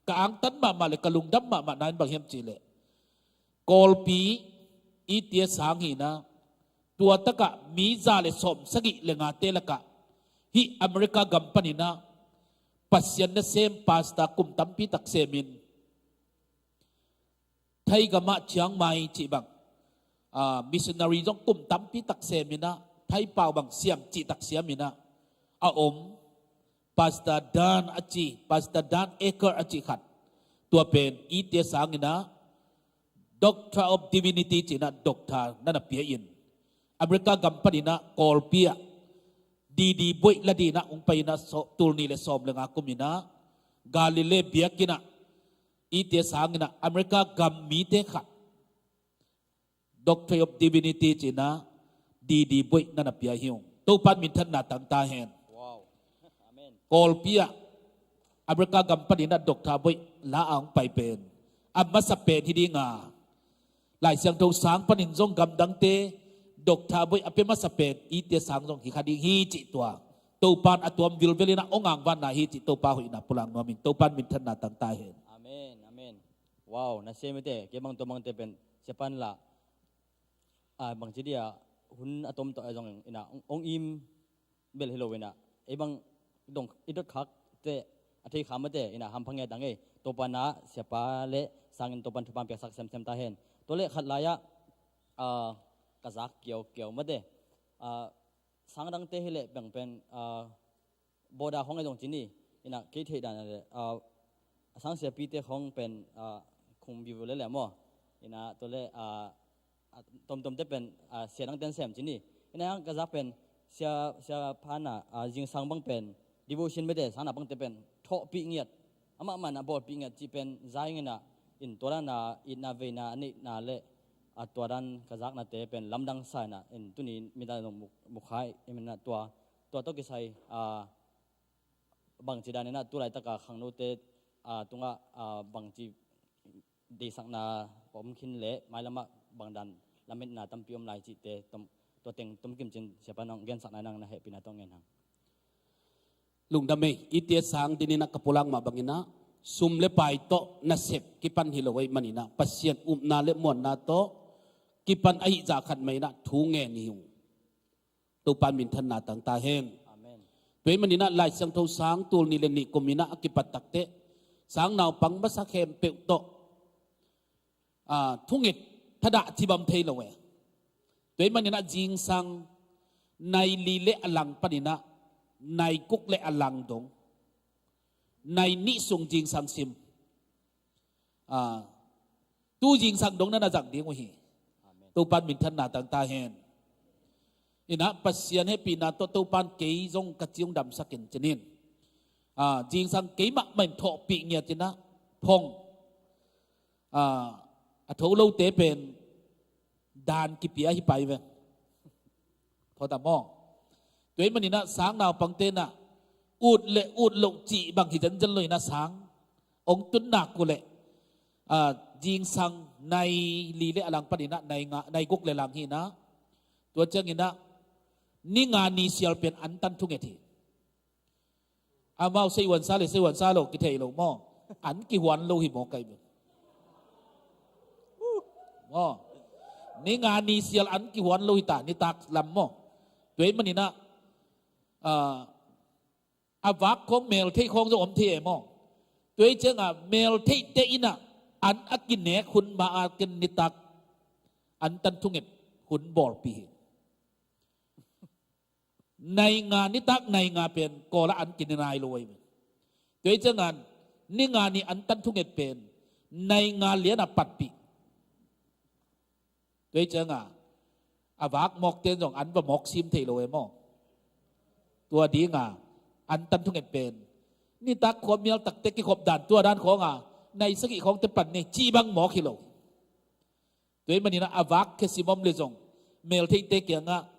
ka angtan mahmah le ka lungdam mahmah na in bang hiam cihleh, Kawlpi E T S sang hinah, tua takah mi za le sawm sagih le ngate lakah hih America gam paninah Pasian nasem pastor kum tampi tak semin, Thai gamah Chiang Mai cih bang, ah, missionary zong kum tampi tak seminah, Thai pau bang siam cih tak siaminah a om Pastor Dan a ci, Pastor Dan Aker a ci khat, tua pen E T S sanginah Doctor of Divinity cinah doctor na na pia in, America gam paninah Kawlpi ah D D boih la dinah hong painah so, tul nih le sawm le nga kuminah Galilee biakinnah E T S sanginah America gam mite khat Doctor of Divinity cinah D D boih na na pia hi ung. Topan minthanna tangta hen. Wow. Amen. Kawlpi ah America gam paninah doctor boih la a hong pai pen a masa pen hi dinga, Lai Siangtho sang panin zong gamdangte doctor boih a pia masa pen E T S sang zong hi kha ding hi cih tua Topan a tuam vilvelinah hong angvanna hi cih Topa hoihna pulak nuam ing. Topan minthanna tangta hen. Amen. Amen. Wow, na semite kei bang tua bangte pen siapan lah, ah, bangci dia hun a tom tawh a zong inah ong, ong im bel hi lo inah, ei bang dong i dot khak te a thei kha mate inah hampha nge dang ei. Topan ah siapa le sangin Topan thupha piaksak semsem ta hen. Tua le khat lai-ah, ah, ka zak kiaukiau mate, ah, sang dangte hi leh beng pen, ah, border khong a zong ci ni, inah kei theih dan a le, ah, a sang siapite khong pen, ah, khung biu le le maw. Inah tua le, ah, ah, tomtomte pen, ah, sia dangte an sem ci ni. Inah hang ka zak pen sia, sia phan ah, ah, zingsang bang pen devotion bete sang na bangte pen thawhpih ngiat, amah man a bawlpih ngiat cih pen za ing inah, in tua dan a itna veina a neihna le, ah, tua dan ka zaknate pen lamdang sa inah, in tuni midang zong mu, mu kha ing inah tua, tua tawh kisai, ah, bangci dan inah tu laitaka khangnote, ah, tungah, ah, bangci deihsakna om khin le mailamah bang dan lametna tampi om lai cihte tom, tua teng tomkim cin siapa nang gensakna nang na hehpihna tawh ngen hang. Lungdam ei, E T S sang dininah ka pulak mah banginah sum le pai tawh nasep kipan hi lo ei maninah Pasian upna le muanna tawh kipan ahi zah khat mah inah thu ngen hi ung. Topan minthanna tangta hen. Amen. Tua ahih maninah Lai Siangtho sang tul nih le nih kuminah a kipat takteh sang naupang masa khempeuh tawh, ah, thunget thadah cibam thei lo e. Tua ahih maninah zingsang nai li le a lang paninah nai guk le a lang dong, nai nih sung zingsang sim. Ah, tu zingsang dong na na zang ding uh hi. Amen. Topan minthanna tangta hen. Inah Pasian hehpihna tawh Topan kei zong ka ciung damsakin cinin, ah, zingsang keimah mah in thawhpih ngiat inah phong, ah, a tho lote pen dan kipia hi pai ve. Thawta maw. Tua ahih maninah sang naupangte inah ut le ut loh cih bang hi zenzen lo inah sang ong tun nak uh leh, ah, zingsang nai li le a lang paninah nai nga, nai guk le lang hinah, tua cianginah ni nga ni sial pen an tan thunget hi. Amau seihuansa le seihuansa lo kithei lo maw. An kihuan lo hi maw kai maw. Maw. Ni nga ni sial an kihuan lo hi ta, nitak lam maw. Tua ahih maninah, ah, a vak khong meltheih khong zong om thei e maw. Tua ahih ciangah meltheihte inah an a kinek hun ma a ken nitak an tan thunget hun bawlpih hi. Nai nga, nitak nai nga pen Kawlah an kine nai lo ahi ve. Tua ahih ciangah ni nga ni an tan thunget pen nai nga lianah patpih. Tua ahih ciangah a vak mawkte in zong an va mawk sim thei lo e maw. Tua dingah an tan thunget pen nitak khua mial takte kikhop dan, tua dan khawngah nai sagih khawngte pan ni cih bang mawk hi lo. Tua ahih maninah a vak khesim om le zong meltheihte kiangah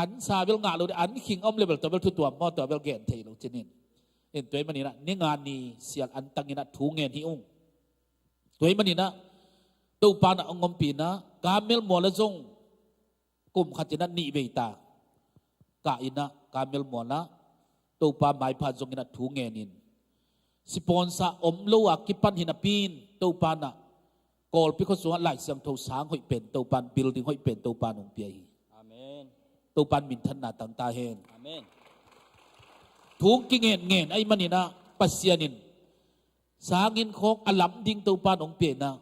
An sa bel ngah lo ding, an khing om le bel tua bel thu tuam maw, tua bel gen thei lo cinin. In tua ahih maninah ni nga ni sial an tanginah thu ngen hi ung. Tua ahih maninah Topa nah hong ompih inah Karmel mual ah zong kum khatinah nih vei ta kah inah Karmel mual ah Topa maipha zonginah thu ngenin, sponsor om lo a kipan hi napi in Topa nah Kawlpi khua sungah Lai Siangtho sang hoih pen Topa in, building hoih pen Topa in hong pia hi. Amen. Topa in minthanna tang ta hen. Amen. Thu hong kingen ngen ahih maninah Pasian in sanginn khawng a lam ding Topa in hong pia inah,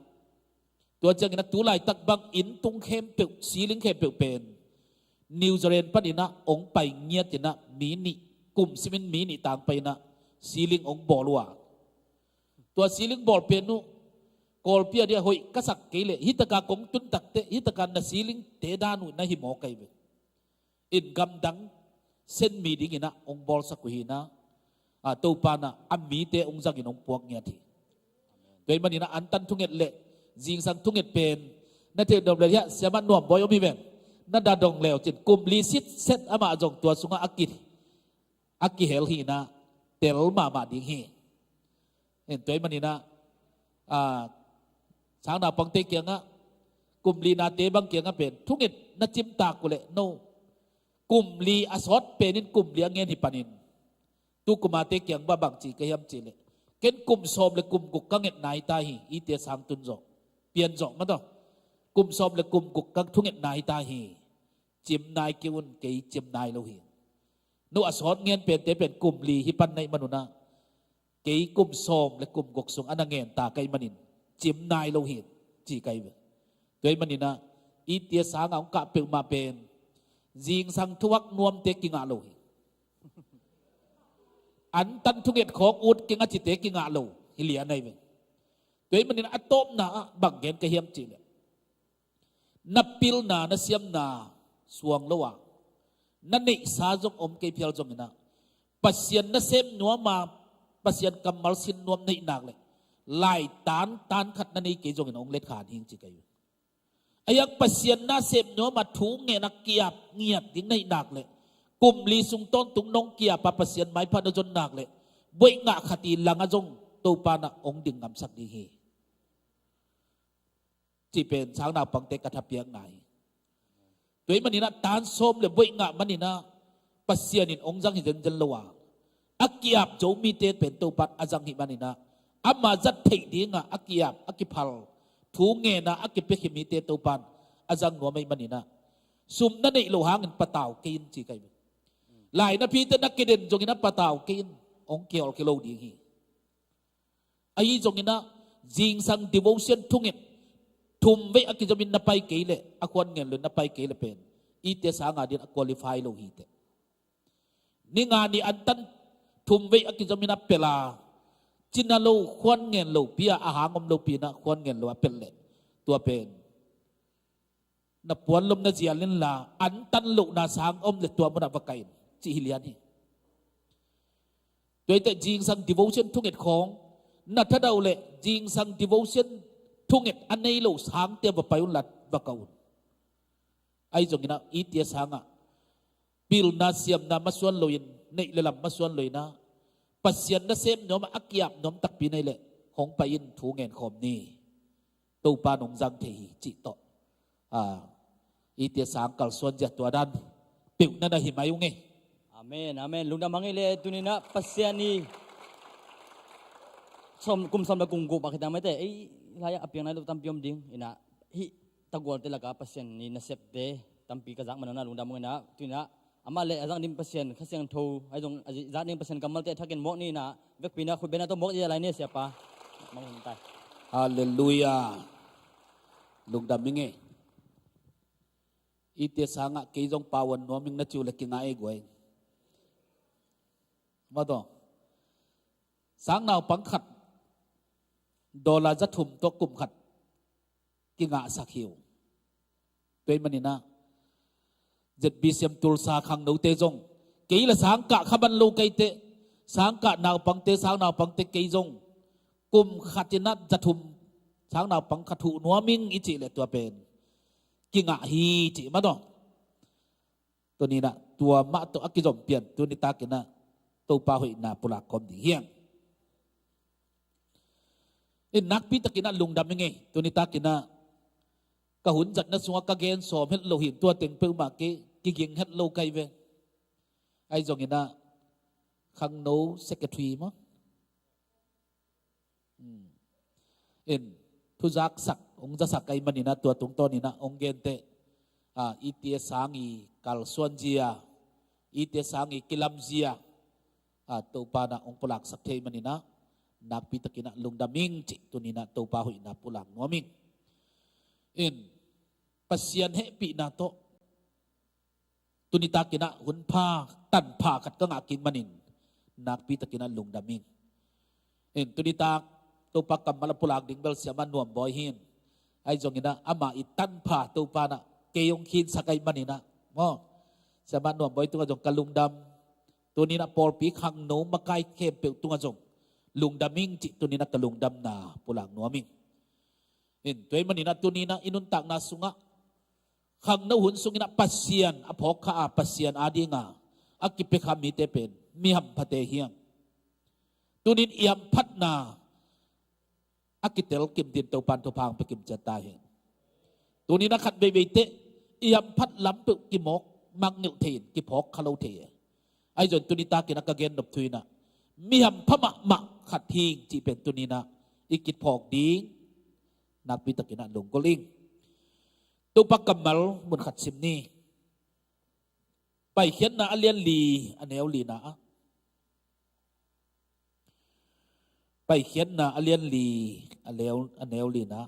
tua cianginah tu laitak bang inn tung khempeuh, ceiling khempeuh pen New Zealand paninah hong pai ngiatinah mi nih, kum simin mi nih tang pai inah ceiling hong bawl uh a, tua ceiling bawl pen uh Kawlpi a dia hoih ka sak kei leh, hitaka kong tun takteh hitaka na ceiling te dan uh na hi maw kai ve. In gamdang Sen mi dinginah hong bawlsak uh hi inah, a, Topa nah a mite hong zangin hong puak ngiat hi. Tua ahih maninah antan thunget le zingsang thunget pen na thei dom le hiah siamah Nuam Bawi om hi ven. Na da dong leu cin kum li sitset amah zong tua sungah a ki, a kihel hi inah tel mahmah ding hi. En tua ahih maninah, a, sang naupangte kiangah, kum li nate bang kiangah pen thunget na cimtak uh leh no, kum li a sawt pen in kum li a ngen hi panin, tu kumate kiang bang bang ci ka hiam cih leh, ken kum sawm le kum guk ka ngetna hi ta hi, ite sang tun zawh, pian zawh mah tawh, kum sawm le kum guk ka thungetna hi ta hi. Cim nai kei un, kei cim nai lo hi. No a sawt ngen pente pen kum li hi pan na hih manunah, kei kum sawm le kum guk sung a na ngen ta ka hih manin cim nai lo hi, ci ka hi ve. Tua ahih maninah ite sanga hong kah peuhmah pen zingsang thuak nuamte kingah lo hi. Antan thunget khawng ut kingah cite kingah lo hi lian ahi ve. Tua ahih maninah a tawpna ah bang gen ka hiam cih leh, na pilna na siamna suang lo a, na neihsa zong om kei phial zonginah, Pasian nasem nuam a, Pasian kammal sin nuam na hih nak leh, lai tan tan khat na nei kei zongin hong letkhan hing ci ka hi. A hiang Pasian nasem nuam a thu ngen a ki-ap ngiat ding na hih nak leh, kum li sung tawntung nong ki-ap a Pasian maipha na zon nak leh, buaih ngah khat i langah zong Topa nah hong ding ngamsak ding hi. Cih pen sang naupangte ka thapiakna hi. Tua ahih maninah tan sawm le buaih ngah maninah Pasian in hong zang hi zenzen lo a, a ki-ap zo mite pen Topa in a zang hi maninah, ama zat theih dingah a ki-ap, a kiphal, thu ngen a, a kipia hi mite Topa in a zang nuam ahih maninah, sum na neih loh hangin patau kei in ci ka hi. Lai napite na kiden zongin a patau kei in, hong kihawl kei lo ding hi. Ahi zonginah zingsang devotion thunget thum vei a kizomin na pai kei leh, a khuan ngen lo na pai kei leh pen ite sanga din a qualify lo hi teh. Ni nga ni antan thum vei a kizomin a pel a, cina lo khuan ngen lo pi a, a hang om lo pi inah khuan ngen lo a pel leh, tua pen na puanlom na zial inla, antan lohna sang om le tua munah va kai in, cih hi lian hi. Tua hi teh zingsang devotion thunget khawng na thadau leh zingsang devotion thunget a nei lo sangte va pai unla va kah un. Ahi zonginah ite sangah pilna siamna masuan loin, neih le lam masuan loinah, Pasian nasem nuam a, a ki-ap nuam takpi na hih leh hong pai in, thu ngen khawm ni. Topa in hong zang thei hi cih tawh, a, ite sang kalsuan zia tua dan peuh na na hi mai ung e. Amen, amen. Lungdam hang ei le. Tuninah Pasian i sawm, kum sawm le kum guk bak hi ta mai teh, ei lai-ah a piang nai lo tampi om ding inah, hih tagualte lakah Pasian i nasepte tampi ka zak manunah lungdam hang inah, tuninah amah le a zang ding Pasian Kha Siangtho, ahi zong a zak ding Pasian kammalte a thakin mawk ni inah, vekpi inah khutbetna tawh mawk zia lai ni, siapa. Manghuai tai. Halleluiah. Lungdam ing e. Ite sangah kei zong pawan nuam ing na ci uh leh kingah ei guai. Mah tawh, sang naupang khat dollar za thum tawh kum khat kingahsak hi uh. Tua ahih maninah Z B C M Tulsa khangnote zong, kei la sangkah kha man lo ka hi teh, sangkah naupangte, sang naupangte kei zong kum khat inah za thum sang naupang khat huh nuam ing i cih leh tua pen kingah hi cih mah tawh. Tuni-in ah tua mah tawh a kizom pian tuni takin ah Topa hoihna pulak khawm ding hi hang. In nakpi takin ah lungdam ing ei. Tuni takin ah ka hun zatna sungah ka gen sawm het lo hi, tua teng peuhmah kei kiging het lo ka hi ve. Ahi zongin ah khangno secretary maw? Hmm. In thuzaksak hong zasak ahih manin ah tua tungtawnin ah hong genteh, ah, i te sang i kalsuan zia, i te sang i kilam zia, ah, Topa in ah hong pulaksak thei manin ah nakpi takin ah lungdam ing cih tuni-in ah Topa hoihna pulak nuam ing. In Pasian hehpihna tawh tuni takin ah hun pha, tanpha khat ka ngah kik manin nakpi takin ah lungdam ing. In tuni tak Topa kammal a pulak ding bel Siamah Nuam Bawi hi in. Ahi zongin ah ama i tanpha Topa in ah kei hong khinsak ahih manin ah maw, Siamah Nuam Bawi tungah zong ka lungdam. Tuni-in ah pawlpi khangno makai khempeuh tungah zong lungdam ing cih tuni-in ah ka lungdamna pulak nuam ing. In tua ahih manin ah tuni-in ah i nuntakna sungah khangno hun sungin ah Pasian a phawkkha a, Pasian adinga a kipiakham mite pen mi hamphate hi hang. Tuni-in i hamphatna a kitel kim dingin Topa in thupha hong pia kim ciat ta hen. Tuni-in ah khat veivei teh i hamphat lam peuh kimawk mangngilh thei in, kiphawkkha lo thei e. Ahi zongin tuni takin ah ka gen nop thu-in ah mi hampha mahmah khat hi ing cih pen tuni-in ah i kiphawk ding nakpi takin ah lunggulh ing. Topa kammal mun khat sim ni. Paikhiatna a lian li a neu lina ah. Paikhiatna a lian li a neu, a neu lina ah.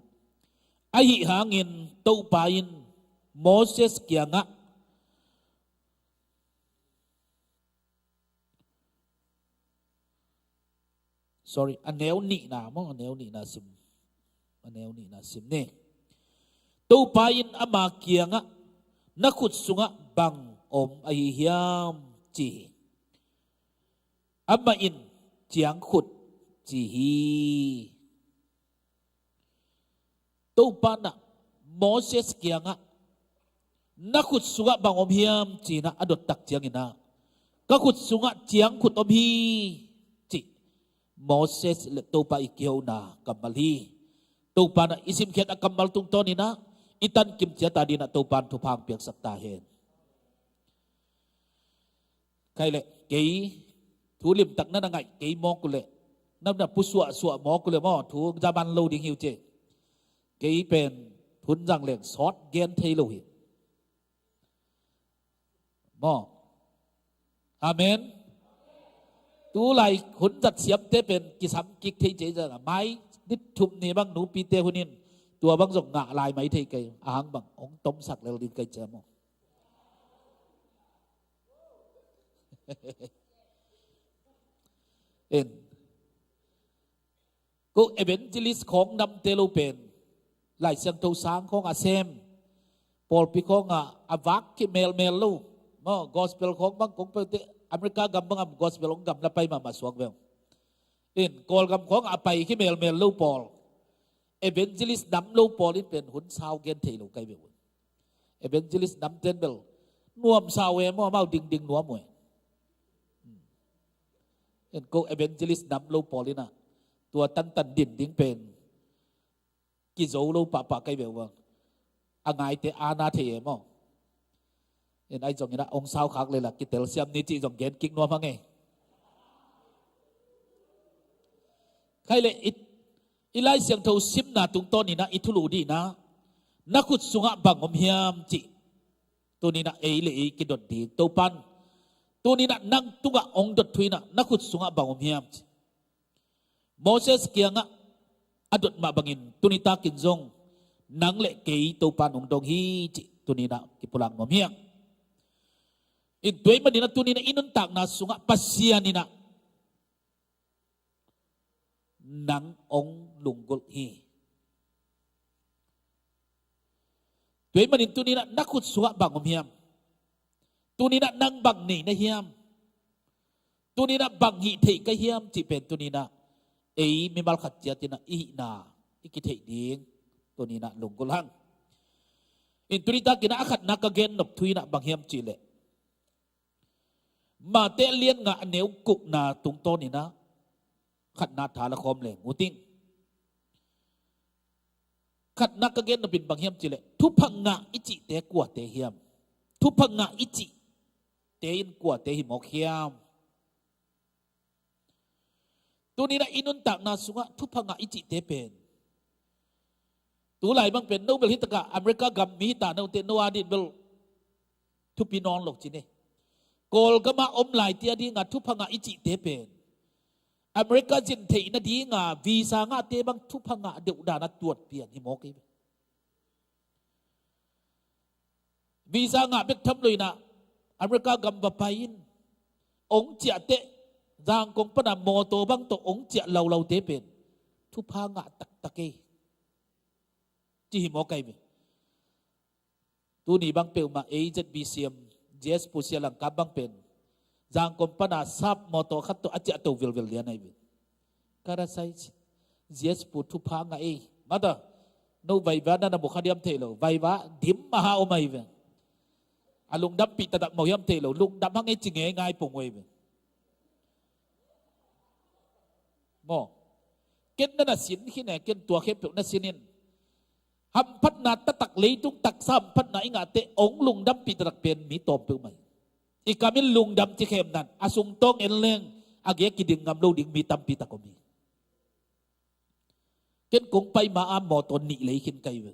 Ahi hangin Topa in Moses kiangah, sorry, a neu nihna maw, a neu nihna sim. A neu nihna sim ni. Topa in ama kiangah, "Na khut sungah bang om ahi hiam?" ci hi. Amah in, "Ciangkhut," ci hi. Topa in ah Moses kiangah, "Na khut sungah bang om hiam?" ci-in ah a dot tak ciangin ah, "Ka khut sungah ciangkhut om hi," ci. Moses le Topa i kihona kammal hi. Topa in ah i simkhiat a kammal tungtawnin ah i tankim ciat a dingin ah Topa in thupha hong piaksak ta hen. Khai leh kei thu limtak na na ngaih kei mawk uh leh, na na pusuahsuah mawk uh leh maw, thu za man lo ding hi uh ci. Kei pen hun zang leng sawt gen thei lo hi maw. Amen. Tulai hun zat siamte pen kisam kik thei ci, zat a mai dit thum ni bang nupite hun in tua bang zong ngah lai mai thei kei, a hang bang hong tomsak lel ding kei ci maw. En. Ko evangelist khawng namte lo pen Lai Siangtho sang khawng a sem, pawlpi khawng a, a vak kimelmel lo maw, gospel khawng bang kong peuh teh America gam bang a gospel hong gamla pai mahmah suak veng. In Kawlgam khawng a pai kimelmel lo pawl, evangelist nam lo pawl in pen hun sau gen thei lo kai ve uh. Evangelist namte in bel nuam sau e maw, amau dingding nuam uh e. In ko evangelist nam lo pawl in ah tua tantan din ding pen kizo lo pahpah kai ve uh a, a ngaite a na thei e maw. In ahi zongin ah hong sau khak leh lah kitel siam ni cih zong gen kik nuam hang e. Khai leh i, i Lai Siangtho simna tungtawnin ah i thulu dihna, "Na khut sungah bang om hiam?" cih. Tuni-in ah ei le ei kidot ding Topa in tuni-in ah nang tungah hong dot thu-in ah, "Na khut sungah bang om hiam?" ci. Moses kiangah a dot mah bangin tuni takin zong nang le kei Topa in hong dong hi cih tuni-in ah kipulak nuam hi hang. In tua ahih manin ah tuni-in ah i nuntakna sungah Pasian in ah nang hong lunggulh hi. Tua ahih manin tuni-in ah na khut sungah bang om hiam? Tuni-in ah nang bang nei na hiam? Tuni-in ah bang hih theih ka hiam cih pen tuni-in ah ei mimal khat ciat in ah i hihna i kitheih ding tuni-in ah lunggulh hang. In tuni takin ah a khatna ka gen nop thu in ah bang hiam cih leh, Mate lian nga a neu gukna tungtawn inah khatna tha la khawm leng uh ting. Khatna ka gen nopin bang hiam cileh, thupha ngah i cihte kuate hiam? Thupha ngah i cihte in kuate hi mawk hiam? Tuninah i nuntakna sungah thupha ngah i cihte pen, tulai bang pen no bel hitakah America gam mi hita note no adin bel thupi nawn lo ci ne. Kawlgama om lai tia dinga thupha ngah i cihte pen America zin theih nadinga visa ngahte bang thupha ngah deuhdana tuat pian hi mawk ei. Visa ngah bek tham lo inah America gam va pai in ong ciahteh Zangkong pana mawtaw bang tawh ong ciah laulaute pen thupha ngah taktak ei. Ci hi mawk ei ve. Tuni bang peuhmah A Z B C M, J S Pu Sia Langkap bang pen Zangkong pana sap mawtaw khat tawh a ciahto vilvil lian ahi ve. Ka ra sai ci, J S Pu thupha ngah ei. Mata, no vaiva na na bu kha diam thei lo, vaiva dim maha om ahi ve. A lungdampih taktak maw hiam thei lo, lungdam hang ei ci ngeingai pong uh ahi ve. Maw, ken na na sin khin e, ken tua khempeuh na sin in. Hamphatna taktak, leitung taksa hamphatna i ngahte ong lungdampih taktak pen mi tawm peuhmah hi. I kamin lungdam ci khemnan a sungtawng en leng a gei kiding ngam lo ding mi tampi tak om hi. Ken kong pai ma-a mawtaw nih lei khin ka hi ve.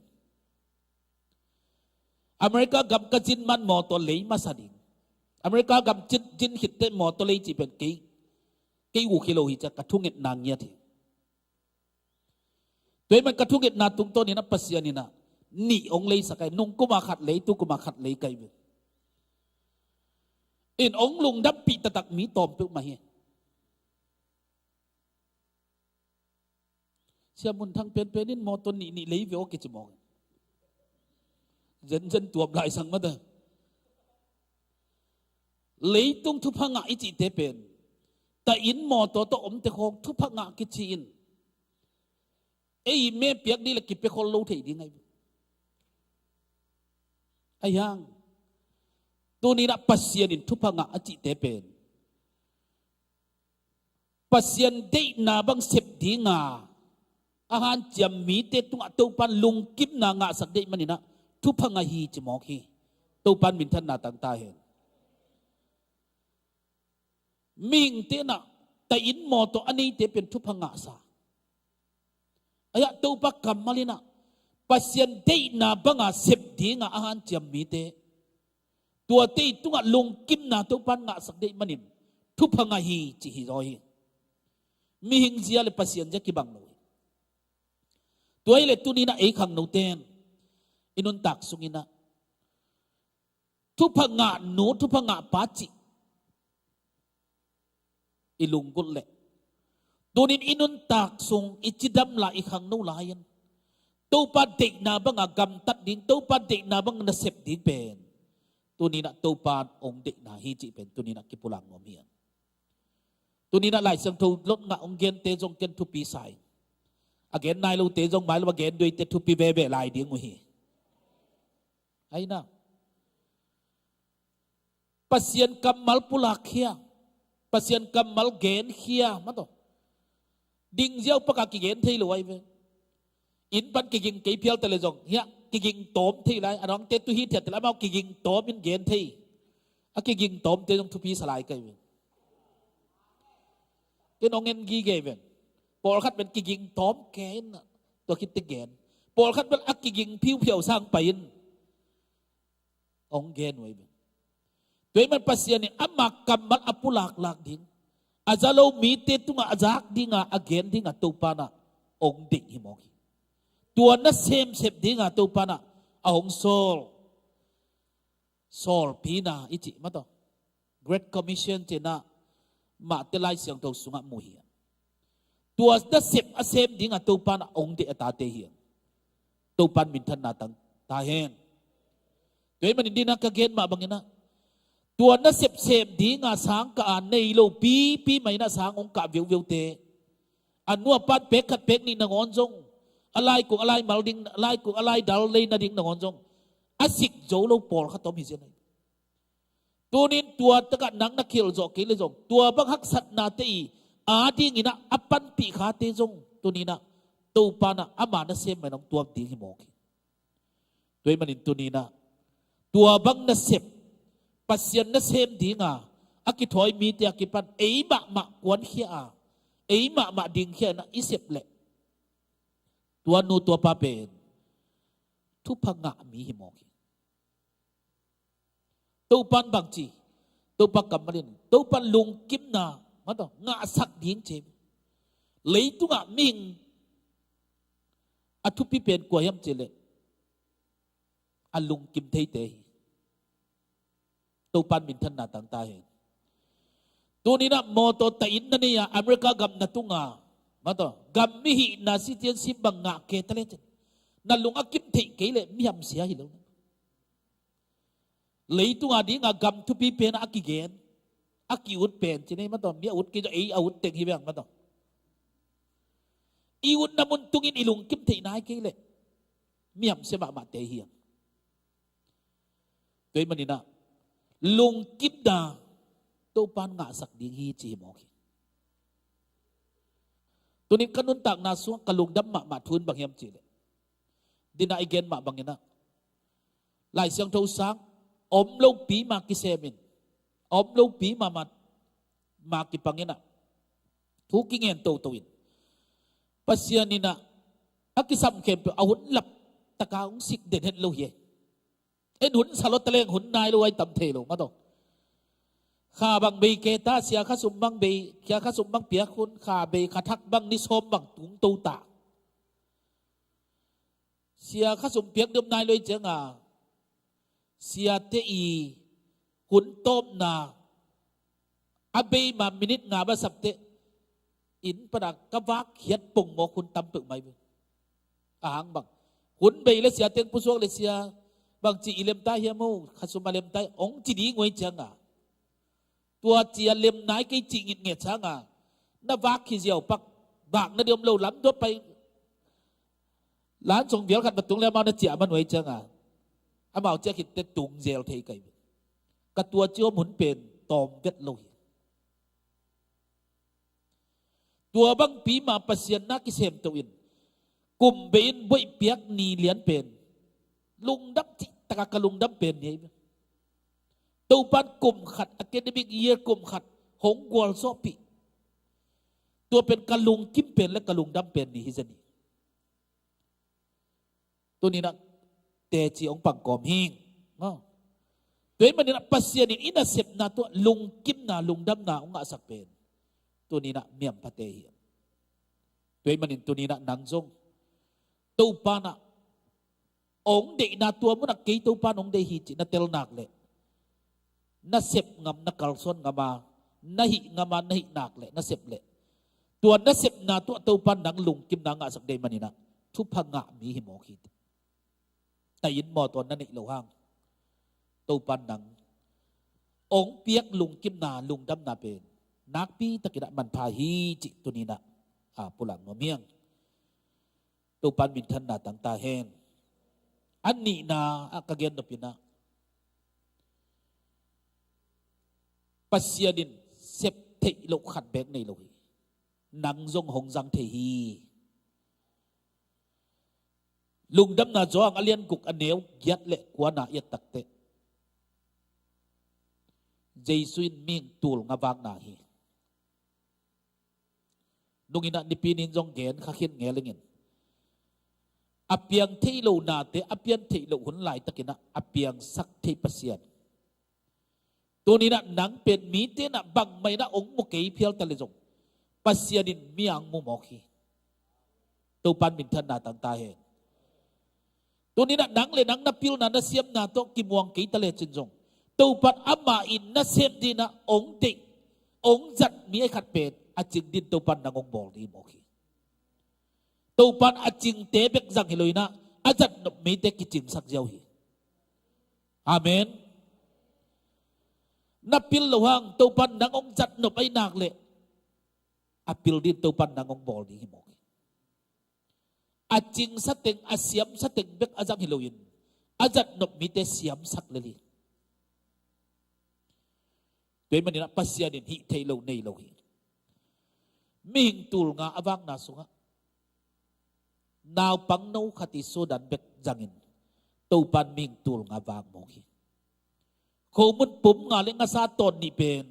America gam ka zin man mawtaw lei masa ding. America gam zin, zin khitteh mawtaw lei cih pen kei, kei uh khi lo hi cia ka thungetna ngiat hi. Tua hi man ka thungetna tungtawn inah Pasian inah nih ong leisak ahi, nung kuma khat lei, tu kuma khat lei ka hi ve. In ong lungdampih taktak mi tawm peuhmah hi. Sia Mun Thang penpen in mawtaw nih nih lei ve aw kici mawk. Zenzen tuam lai sang mata. Leitung thupha ngah i cihte pen ta inn mawtaw tawh omte khawng thupha ngah kici in. Ei me piak dih le kipia khol lo thei ding ahi. Ahi hang tuninah Pasian in thupha ngah a cihte pen Pasian deihna bang sep dinga a hanciam mite tungah Topan lungkimna ngahsak deih maninah thupha ngah hi ci mawk hi. Topan minthanna tang ta hen. Mihingte inah ta inn mawtaw a neite pen thupha ngahsa. Ahi ah Topa kammal inah Pasian deihna banga sep dinga a hanciam mite, tuate i tungah lungkimna Topan ngahsak deih manin thupha ngah hi ci hi zaw hi. Mihing zia le Pasian zia kibang lo hi. Tua hi le tuninah ei khangnote in i nuntak sunginah thupha ngah nu, thupha ngah pa cih i lunggulh leh tunin i nuntak sung i cidam lai, i khangno lai-in Topa deihna banga gamtat ding, Topa deihna bang nasep ding pen tuninah Topa ong deihna hi cih pen tuninah kipulak nuam hi. Tuninah Lai Siangtho lot ngah ong gente zong ken thupi sa in, a gen nai lote zong mai lo a gen duaite thupi veve lai ding uh hi. Aina Pasian kammal pulak khia, Pasian kammal gen khia mataw. Ding ziau pakah kigen thei lo ahi ve. Inn pan kiging kei phial ta le zong hiah kiging tawm thei lai, a dangte tu hi thiat ta le amau kiging tawm in gen thei. A kiging tawmte zong thupi sa lai ka hi ve. Ken ong en gige ven. Pawlkhat pen kiging tawm ke in tua khitte gen. Pawlkhat pen a kiging phiuphiau sang pai in ong gen uh ahi ve. Tua hi man Pasian in ama kammal a pulaklak ding, a za lo mite tungah a zak dinga a gen dinga Topa nah ong deih hi mawk hi. Tua na semsep dinga Topa nah a hong sawl, sawlpina i cih mataw, Great Commission cih nah Mate Lai Siangtho sungah mu hi. Tua nasep a sem dinga Topa nah ong deih a tate hi. Topan minthanna tang ta hen. Tua hi manin dinah ka gen mah banginah tua nasep sem dinga sang kah a nei lo pipi mah inah sang ong kah veuveute, a nu a pan pek khat pek nih nangawn zong, a laikung a laimal ding, a laikung a laidal lei nading nangawn zong a sik zo lo pawlkhat om hi zen ahi. Tunin tua takah nang na khel zawh kei le zong, tua bang haksatnate i adingin ah a panpih khate zong tunin ah Topa in ah ama nasem mah in hong tuam ding hi mawk hi. Tua ahih manin tunin ah tua bang nasep, Pasian nasem dinga a kithawi mite a kipan ei mahmah kuankhia a, ei mahmah dingkhia in ah i sep leh, tua nu tua pa pen thupha ngah mi hi mawk hi. Topa in bangci, Topa kammal in, Topa lungkimna, mah tawh, ngahsak ding ci. Leitungah mihing a thupi pen kua hiam cih leh a lungkim theite hi. Topa in minthanna tang ta hen. Tunin ah mawtaw taih inn na nei a, America gam na tung a, mah tawh, gam mihihna citizenship bang ngah kei ta lecin, na lung a kim theih kei leh mihamsia hi lo. Leitung a dinga gam thupi pen a kigen, a ki-ut pen ci ni, mah tawh, mi a ut kei zong ei a ut teng hi veng, mah tawh. I utna mun tungin i lungkim theih nai kei leh mihamsia mahmahte hi hang. Tua ahih manin ah lungkimna Topa in ngahsak ding hi ci hi mawk hi. Tunin ka nuntakna sungah ka lungdam mahmah thu in bang hiam cih leh, dina i gen mah bangin ah Lai Siangtho sang, om lopi ma kisem in, om lopi ma, ma, ma kipang in ah, thu kingen toto in, Pasian in ah a kisam khempeuh a hun lap taka hong sik den het lo hi. En hun sa lo ta leng hun nai lo ai tam thei lo, mah tawh. Kha bang bei kei ta, sia khasum bang bei, sia khasum bang piak hun, kha bei kha thak bang ni sawm bang tung to ta. Sia khasum piak deuh nai lo i cianga, siate i hun tawpna a bei ma minit nga ba sapte, inn pana ka vak khiat pongmawk hun tam peuhmah hi. A hang bang, hun bei le sia teng pusuak le sia, bangci i lem ta hiam o, khasum a lem ta hi, hong ci ding uh ai cianga, tua ci a lem nai kei cih ngitnget sanga na vak khi ziau pak, vak na diam lo lam duat pai. Lan song vial khat va tung le amau na ciah man uh ai cianga, amau ciah khitte tung zel thei kai. Ka tua ci om hun pen tawm vet lo hi. Tua bangpi ma Pasian na kisemto in, kum bei in buaih piak ni lian pen lungdam cih taka ka lungdam pen ni ahi. Topa in kum khat, academic year kum khat hong gualzawhpih, tua pen ka lungkim pen le ka lungdam pen ni hi zen hi. Tuninah teci hong pangkawm hing. Tua ahih maninah Pasian in i nasepna tuah lungkimna, lungdamna hong ngahsak pen tuninah miamphate hi. Tua ahih manin tuninah nang zong Topa nah hong deihna tua munah kei Topa in hong deih hi cih na tel nak leh, na sep ngam, na kalsuan ngam a, na hih ngam a, na hih nak leh, na sep leh, tua na sepna tuah Topa in nang lungkimna ngahsak deih maninah thupha ngah mi hi mawk hi. Taih inn mawtaw na neih loh hang Topa in nang hong piak lungkimna, lungdamna pen nakpi takinah manpha hi cih tuninah a pulak nuam hiang. Topa in minthanna tang ta hen. A nihna ah ka gen nopinah Pasian in sep theih loh khat beek nei lo hi. Nang zong hong zang thei hi. Lungdamna Johan a lian guk a neu giat le kuana i et takteh Jesu in mihing tul nga vakna hi. Nunginah nipi nin zong gen kha khin ngelingin a piang thei lo nate, a pian theih loh hun laitakinah a piangsak thei Pasian. Tuninah nang pen mite nah bangmah inah hong mu kei phial ta le zong Pasian in mi a hong mu mawk hi. Topa in minthanna tang ta hen. Tuninah nang le nang na pilna, na siamna tawh kimuang kei ta lecin zong Topa in amah in na sem dinah hong deih, hong zat mi a khat pen a cing din Topa in nang hong bawl ding hi mawk hi. Topa in a cingte bek zang hi loinah a zat nop mite kicingsak ziau hi. Amen. Na pil loh hang Topa in nang hong zat nop ahih nak leh a pil din Topa in nang hong bawl ding hi mawk hi. A cingsa teng, a siamsa teng bek a zang hi loin a zat nop mite siamsak lel hi. Tua ahih maninah Pasian in hih theih loh nei lo hi. Mihing tul nga a vakna sungah naupang no khat i sudan bek zangin Topan mihing tul nga vak mawk hi. Khomun pum nga le ngasa tawn nih pen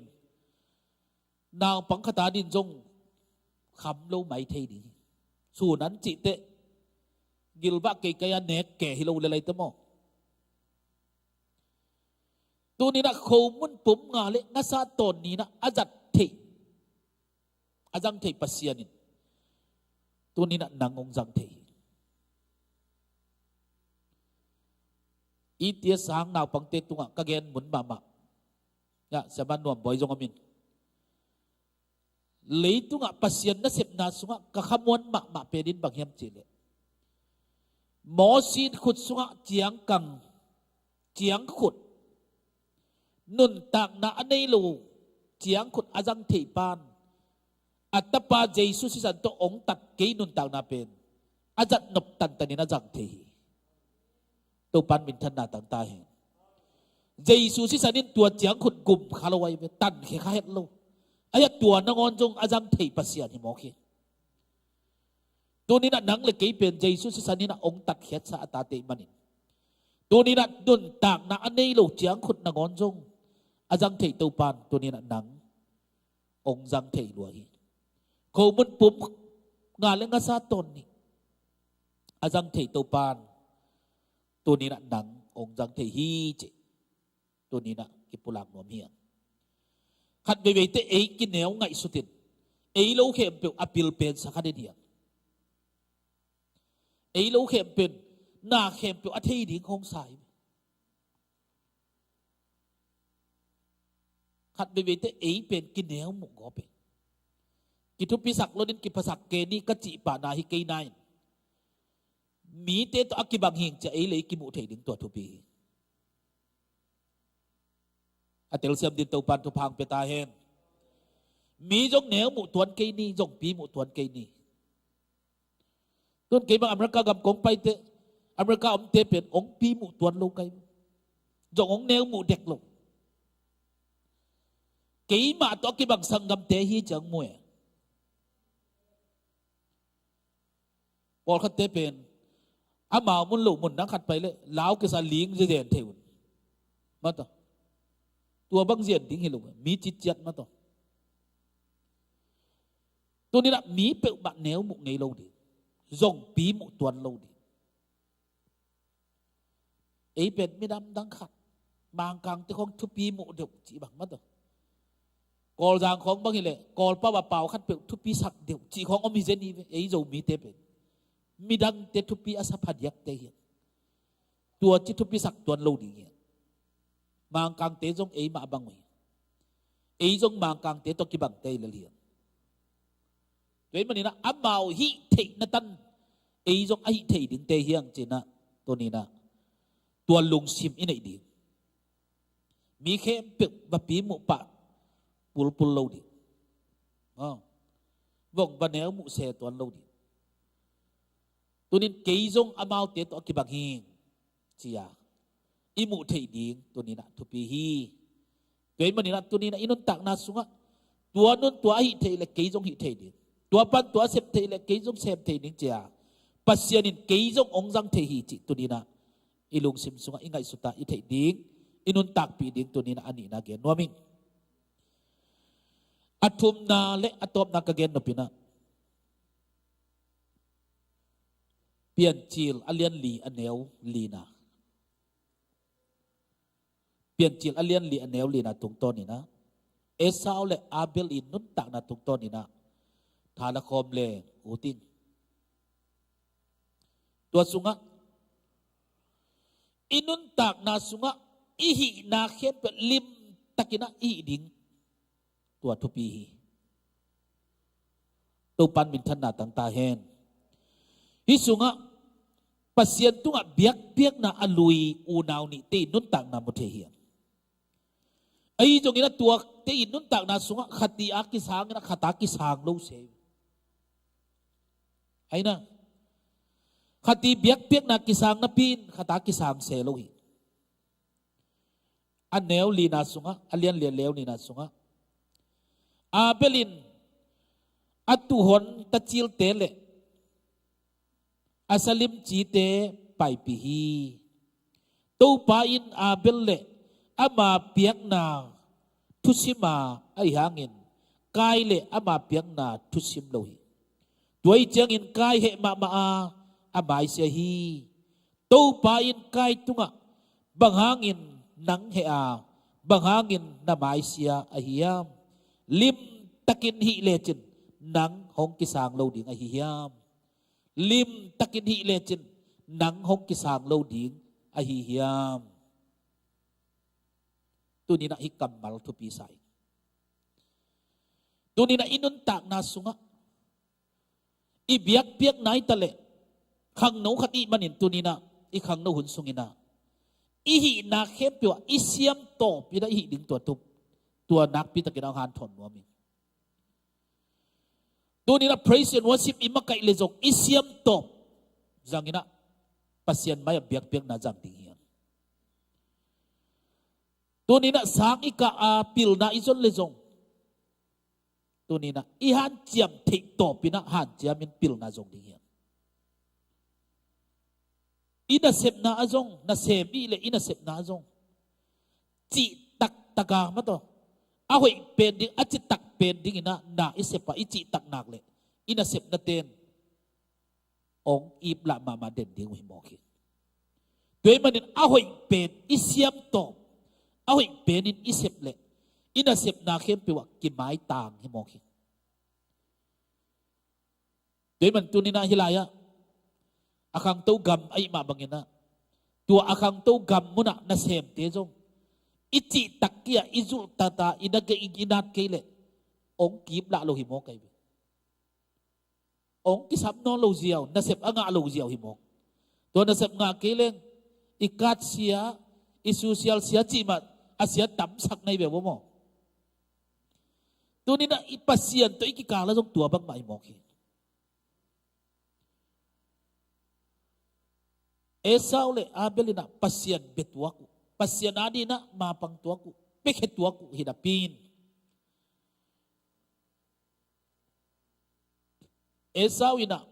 naupang khat a din zong kham lo mai thei ding hi. Sun an cih teh gilvah keikai a nek ke hi lo le lai teh maw? Tuninah khomun pum nga le ngasa tawn ninah a zat theih, a zang theih Pasian in tuninah nang hong zang thei hi. I tia sang naupangte tungah ka gen mun mahmah. Ya, Siama Nuam Bawi zong om in. Leitungah Pasian nasepna sungah ka khamuan mahmah pen in bang hiam cihleh, Mosi khut sungah ciangkang, ciangkhut, nuntakna a nei lo ciangkhut a zang theih pan a tapa Jesu sisan tawh hong tat kei nuntakna pen a zat nop tantanin a zang thei hi. Topan minthanna tang ta hen. Jesu sisan in tua ciangkhut gum kha lo ahi ve, tan khe kha het lo. Ahi a tua nangawn zong a zang thei Pasian hi mawk hi. Tuninah nang le kei pen Jesu sisan inah hong tatkhiatsa a tate ih manin, tuninah nuntakna a nei lo ciangkhut nangawn zong a zang thei Topan tuninah nang hong zang thei lua hi. Khomun pum nga le ngasa tawn nih a zang thei Topan tuninah nang hong zang thei hi cih tuninah kipulak nuam hi. Khat veivei teh ei kineu ngaihsutin ei lo khempeuh a pil pen sa khat in hi. Ei lo khempeuh, na khempeuh a thei ding hong sa hi. Khat veivei teh ei pen kineu muh gawp hi. Kithupisak lonin kiphasak ke ni ka cih pahna hi kei nain, mite tawh a kibang hing cia ei le ei kimuh thei ding tua thupi hi. A telsiam din Topan thupha hong pia ta hen. Mi zong neu muh tuan kei ni, zongpi muh tuan kei ni. Tun kei bang America gam kong pai teh, America omte pen hong pi muh tuan lo kai. Zong hong neu muh dek lo. Keimah tawh a kibang sanggamte hi ciang mu e. Pawlkhatte pen amau mun lo mun dang khat pai leh lau kisa ling ziazen thei un. Mataw. Tua bang zian ding hi lo, mi citciat mataw. Tuninah mi peuhmah neu muh ngei lo ding, zongpi muh tuan lo ding. Ei pen midam dang khat, Mangkangte khawng thupi muh deuh cih bang mataw. Kawlzang khawng bang hileh Kawlpau a pau khat peuh thupisak deuh cih khawng om hi zen hi ve. Ei Zomite pen midangte thupi a sa phadiakte hi. Tua ci thupisak tuan lo ding hi. Mangkangte zong eimah a bang uh hi. Ei zong Mangkangte tawh kibangte hi lel hi. Tua ahih maninah amau hih theihna tan ei zong a hih thei dingte hi hang cinah tuninah tua lungsim i neih ding. Mi khempeuh va pi muh pah pulpul lo ding. Aw. Vong va neu muh se tuan lo ding. Tunin kei zong amaute tawh a kibang hi cia i muh theih ding tuninah thupi hi. Tua ahih maninah tuninah i nuntakna sungah tua nun tua a hih theih leh kei zong hih thei ding, tua pan tua a sep theih leh kei zong sem thei ding cia Pasian in kei zong hong zang thei hi cih tuninah i lungsim sungah i ngaihsut a i theih ding, i nuntakpih ding tuninah a nihna gen nuam ing. A thumna le a tawpna ka gen nopinah Piancil a lian li a neu lina. Piancil a lian li a neu lina tungtawninah Esau le Abel i nuntakna tungtawninah tha la khawm leng ut ing. Tua sungah i nuntakna sungah i hihna khempeuh limtakinah i hih ding tua thupi hi. Topan minthanna tang ta hen. Hih sungah Pasian tungah biakpiakna a lui unau nihte in nuntakna mu thei hi. Ahi zongin a tuakte in nuntakna sungah khat i a kisangin a khat a kisang lo se. Aina khat i biakpiakna kisang napi in khat a kisang se lo hi. a neu lina sungah, a lian li a neu lina sungah, Abel in a tuuhon tacilte le a salimcite paipih hi. Topa in Abel le ama piakna thusim a, ahih hangin Kain le ama piakna thusim lo hi. Tua ahih ciangin Kain heh mahmah a, a maisia hi. Topa in Kain tungah, "Bang hangin nang heh a, bang hangin na maisia ahi hiam? Limtakin hih lecin nang hong kisang lo ding ahi hiam? Limtakin hih lecin nang hong kisang lo ding ahi hiam?" Tuni-in ah hih kammal thupi sa ing. Tuni-in ah i nuntakna sungah, i biakpiakna i ta leh, khangno khat i hih manin tuni-in ah, i khangno hun sungin ah, i hihna khempeuh ah i siam tawp in ah i hih ding tua tup, tua nakpi takin ah hong hanthawn nuam ing. Tuni-in ah praise and worship i makaih leh zong i siam tawp zangin ah Pasian mai-ah biakpiakna zang ding hi hang. Tuni-in ah sang i kah a pilna i zon leh zong, tuni-in ah i hanciam theih tawp in ah hanciamin pilna zong ding hi hang. I nasepna ah zong, nasem i hih leh i nasepna ah zong, cihtaktak a, mataw, a hoih pen ding, a citak pen dingin ah na i sep a, i cihtak nak leh i nasepnate in hong kiplah mahmah den ding uh hi mawk hi. Tua ahih manin a hoih pen i siam tawp, a hoih penin i sep leh i nasepna khempeuh ah kimaitang hi mawk hi. Tua ahih manin tuni-in ah hih lai-ah, a khangto gam ahih mah bangin ah, tua a khangto gam munah nasemte zong i cihtak kei a, i zulhtat a, i na kei, i nat kei leh hong kiplah lo hi mawk ahi ve. Hong kisam nawn lo ziau, nasep a ngah lo ziau hi mawk. Tua nasep ngah kei leng, i card sia, i social sia cih mah a sia tamsak na hi ve uh maw. Tuni-in ah i Pasian tawh i kikal ah zong tua bangmah hi mawk hi. Esau le Abel in ah Pasian bia tuak uh, Pasian adingin ah mapang tuak uh, piakhia tuak uh hi napi-in, Esau in ah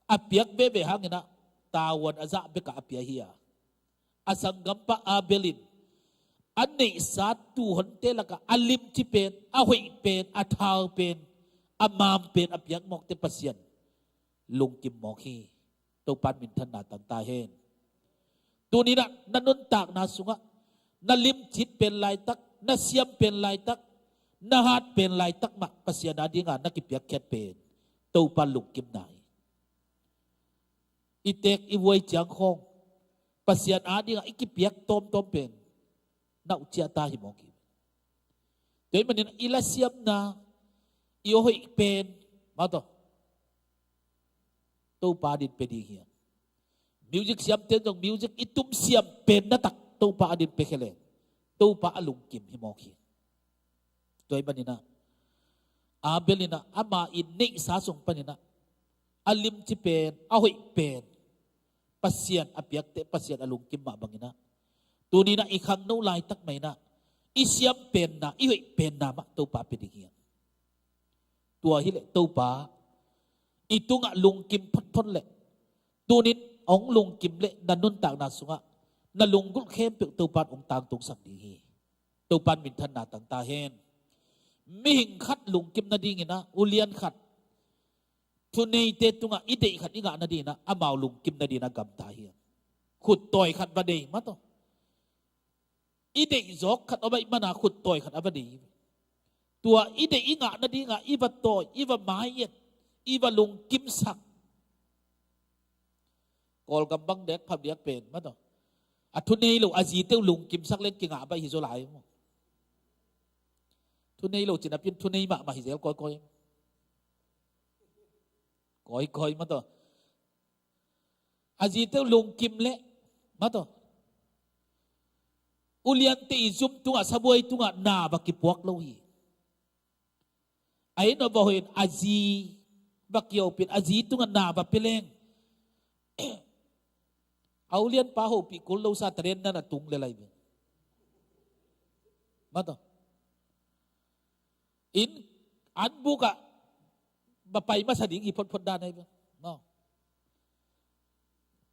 a piak veve hangin ah tavuan a zah bek ah a pia hi a, a sanggampa Abel in a neihsa tuuhonte lakah a limci pen, a hoih pen, a thau pen, a maam pen a piak mawk teh Pasian lungkim mawk hi. Topa'n minthanna tang ta hen. Tuni-in ah na nuntakna sungah na limcit pen laitak, na siam pen laitak, na hat pen laitak mah Pasian adingin na kipiakkhiat pen Topa lungkimna hi. I teek i vuai ciang khawng Pasian adingin i kipiak tawmtawm pen na uh ciah ta hi mawk hi. Tua ahih manin i lasiamna, i hoih pen, mataw, Topa adingin pia ding hi hang. Music siamte'n zong music i tum siam pen na tak Topa adingin piakhia leng, Topa a lungkim hi mawk hi. Tua ahih manin ah Abel in ah ama i neihsa sung panin ah a limci pen, a hoih pen Pasian a piak teh Pasian a lungkim mah bangin ah, tuni-in ah i khangno laitak mah in ah i siam penna, i hoih penna mah Topa pia ding hi hang. Tua hi leh Topa i tungah lungkim photphot leh, tuni-in hong lungkim leh na nuntakna sungah na lunggulh khempeuh Topa'n hong tangtungsak ding hi. Topa'n minthanna tang ta hen. Mihing khat lungkim nadingin ah, ulian khat, thuneite tungah i deih khat i ngah nadingin ah, amau lungkim nadingin ah gamta hi hang. Khuttawi khat va nei, mataw. I deih zawk khat om ahih manin ah khuttawi khat a va nei. Tua i deih i ngah nadingin ah i va tawi, i va mai-et, i va lungkimsak. Kawlgam bang dek, pham dek pen, mataw, a thunei lo a zite uh lungkimsak leng kingah baih hi zaw lai maw. Thunei lo ci napi-in thunei mahmah hi zel kawikawi. Kawikawi, mataw. A zite uh lungkim leh, mataw, uliante i zum tungah, sabuai tungah na va kipuak lo hi. A inn a va hoih in a zi va kihopih in, a zi tungah na va pia leng, a ulianpa hopih kul lo sa, talen nan a tung lel lai ve. Mah tawh. In an bukah va pai masa ding hi photphot dan ahi ve. Maw.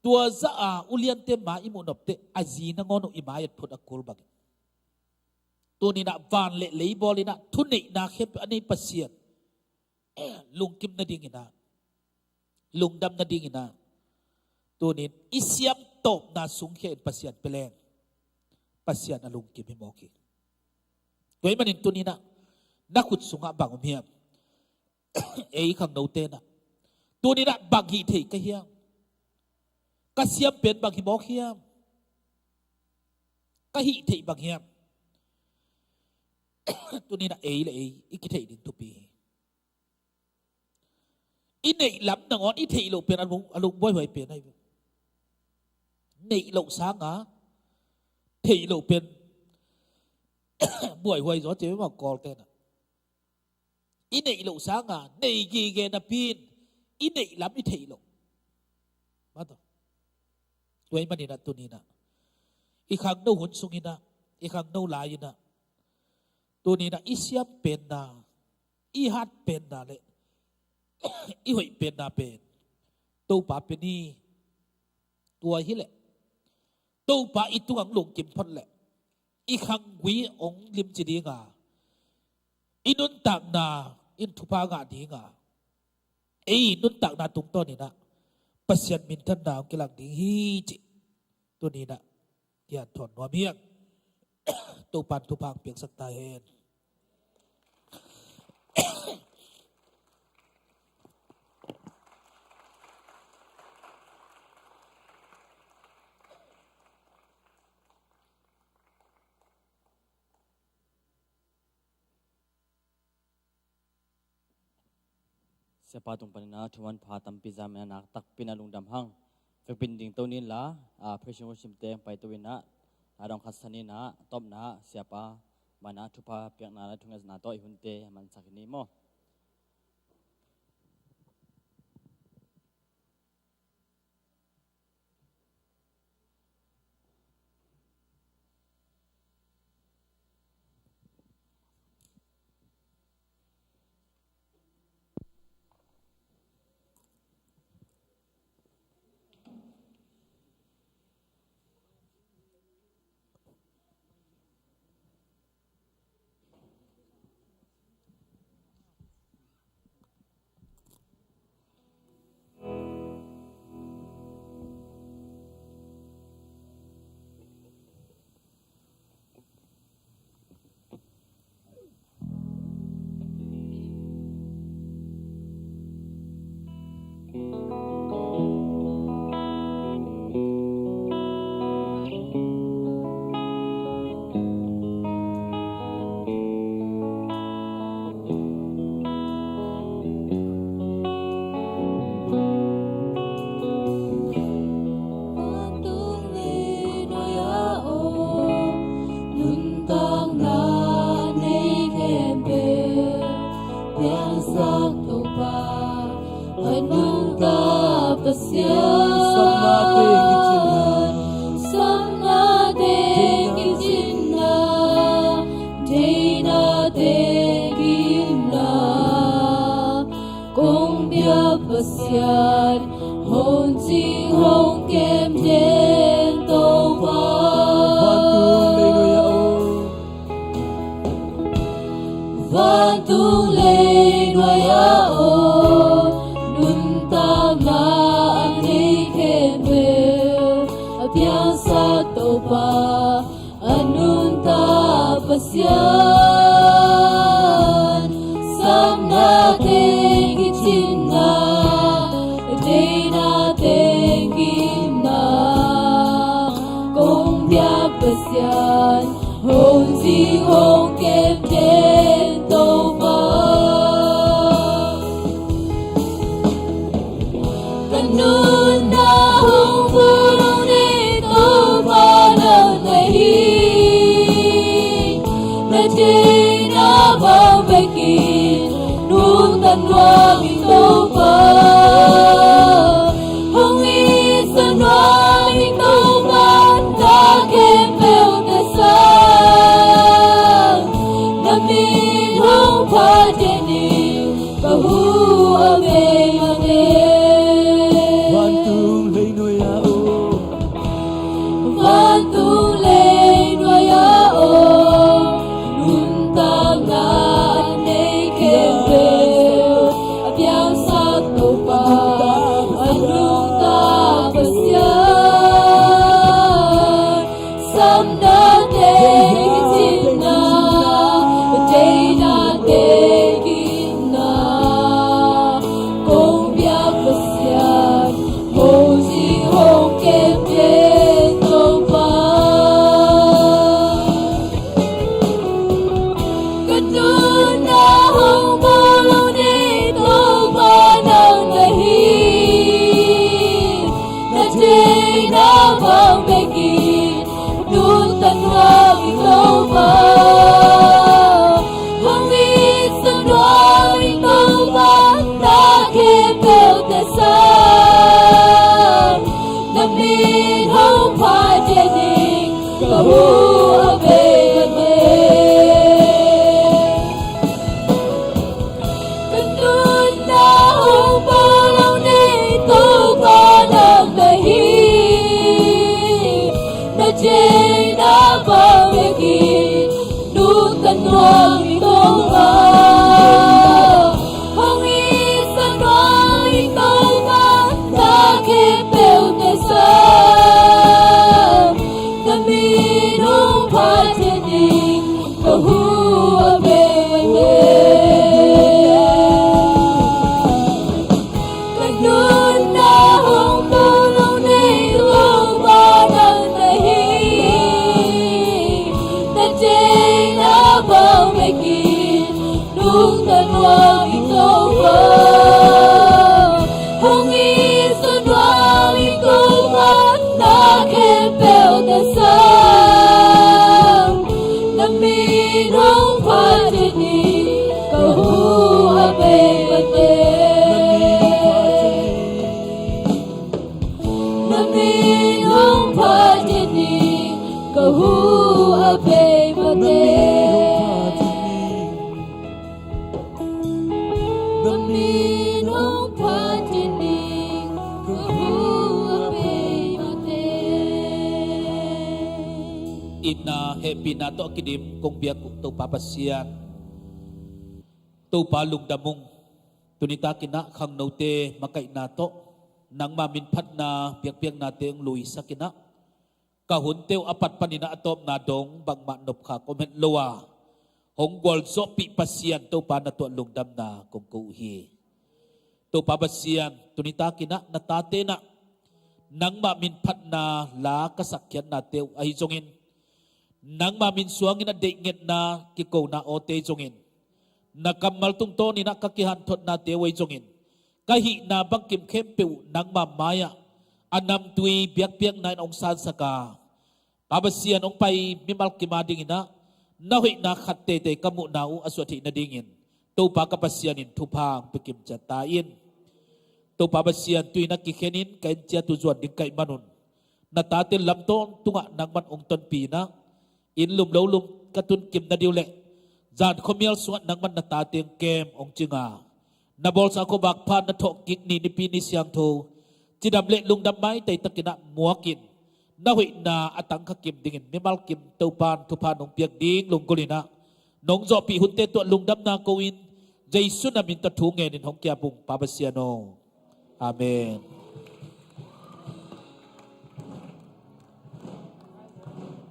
Tua zah a uliante ma i muh nopteh a zi nangawn uh i mai et phot a kul bangin, tuninah van le lei bawl inah thuneihna khempeuh a nei Pasian lungkim nadinginah, lungdam nadinginah, tunin i siam tawpna sungkhia in Pasian pia leng Pasian a lungkim hi mawk hi. Tua ahih manin tuninah na khut sungah bang om hiam? Ei khangnote nah, tuninah bang hih theih ka hiam? Ka siam pen bang hi mawk hiam? Ka hih theih bang hiam? Tuninah ei le ei i kitheih ding thupi hi. I neih lam nangawn i theih loh pen a lung, a lung buaihuai pen ahi ve. Neih loh sanga theih loh pen buaihuai zaw ci ve maw Kawlte'n ah. I neih loh sanga nei gige napi in i neih lam i theih loh. Mah tawh. Tua ahih maninah tuninah i khangno hun sunginah, i khangno lai-inah, tuninah i siam penna, i hat penna le i hoih penna pen Topa pia ni. Tua hileh Topa i tungah hong lungkim phot leh i khanggui hong limci dinga, i nuntakna in thupha ngah dinga, ei nuntakna tungtawninah Pasian minthanna hong kilak ding hi cih tuninah kian thawn nuam hiang. Topan thupha hong piaksak ta hen. Siapa tung paninah thuman pha tampi za mena nak takpi na lungdam hang. Vekpi in dingto ni inla, a, praise and worship te paito inah, a dong khat san inah, tawpna siapa manah thupha piakna le thungetna tawh i hunte mansak hi ni maw. Nuntakna nei khempeuh piangsak Topa, a nungta Pasian. Sapna teng kicinna, sapna teng kicinna, deihna teng kicinna, kong biak Pasian, hong cing hong kem den Topa. Vantung lei nuai-ah om. Vantung lei nuai-ah om, nuntakna a nei khempeuh a piangsak Topa, a nunta Pasian. Sapna teng kicinna, deihna teng kicinna, kong biak Pasian, hong cing hong kem den Topa. Ka nunna hong bul hong nei Topa nang ahi. Na deihna bang bekin nungta nuam ing Topa. Hong itsak nuam ing Topa, na khempeuh teh sa. Tung na nuam ing Topa, hong it sa nuam ing Topa, na khempeuh na sang. Na min hong phat in ing, ka hu a bei mate. Na min hong phat in ing, ka hu a bei mate. Na min hong phat in ing, ka hu a bei mate. Itna hehpihna tawh a kidim kong biak uh Topa Pasian, Topa lungdam ung. Tuni takin ah khangnote makaihna tawh nangma min phatna biakpiaknate hong luisak in ah, ka hunte uh a pat panin ah a tawpna dong bangmah nopkha ka om het lo a, hong gualzawhpih Pasian Topa na tungah lungdamna kong ko uh hi. Topa Pasian, tuni takin ah na tate in ah nangma min phatna la ka sakkhiatnate uh ahi zongin, nangma min suangin a deihngetna kikona awte ahi zongin, na kammal tungtawnin ah ka kihanthotnate uh ahi zongin, ka hihna bangkim khempeuh uh nangma mai-ah a namtui biakpiakna in hong sansak a, Pa Pasian, hong pai mimal kim adingin ah na hoihna khat teitei ka muhna uh a suah theih nadingin Topa ka Pasian in thupha hong pia kim ciat ta in. Topa Pasian, tu-in ah kikhenin ka en ciat uh zuan ding ka hih manun, na tate lam tawntungah nangman hong tonpih in ah, inn lum lo lum ka tun kim nading uh leh, zan khuamial sungah nangman na tate hong kem hong cing a, na bawlsa khuavak pha na thawhkik ni nipi ni siangtho, cidam le lungdam maitaitakin ah muakin, na hoihna a tangkha kim dingin mimal kim Topa in thupha nong piak ding lunggulhin ah, nong zawhpih hunte tungah lungdamna ko-in, Jesu na min tawh thu ngenin hong kiap ung, Pa Pasian aw. Amen.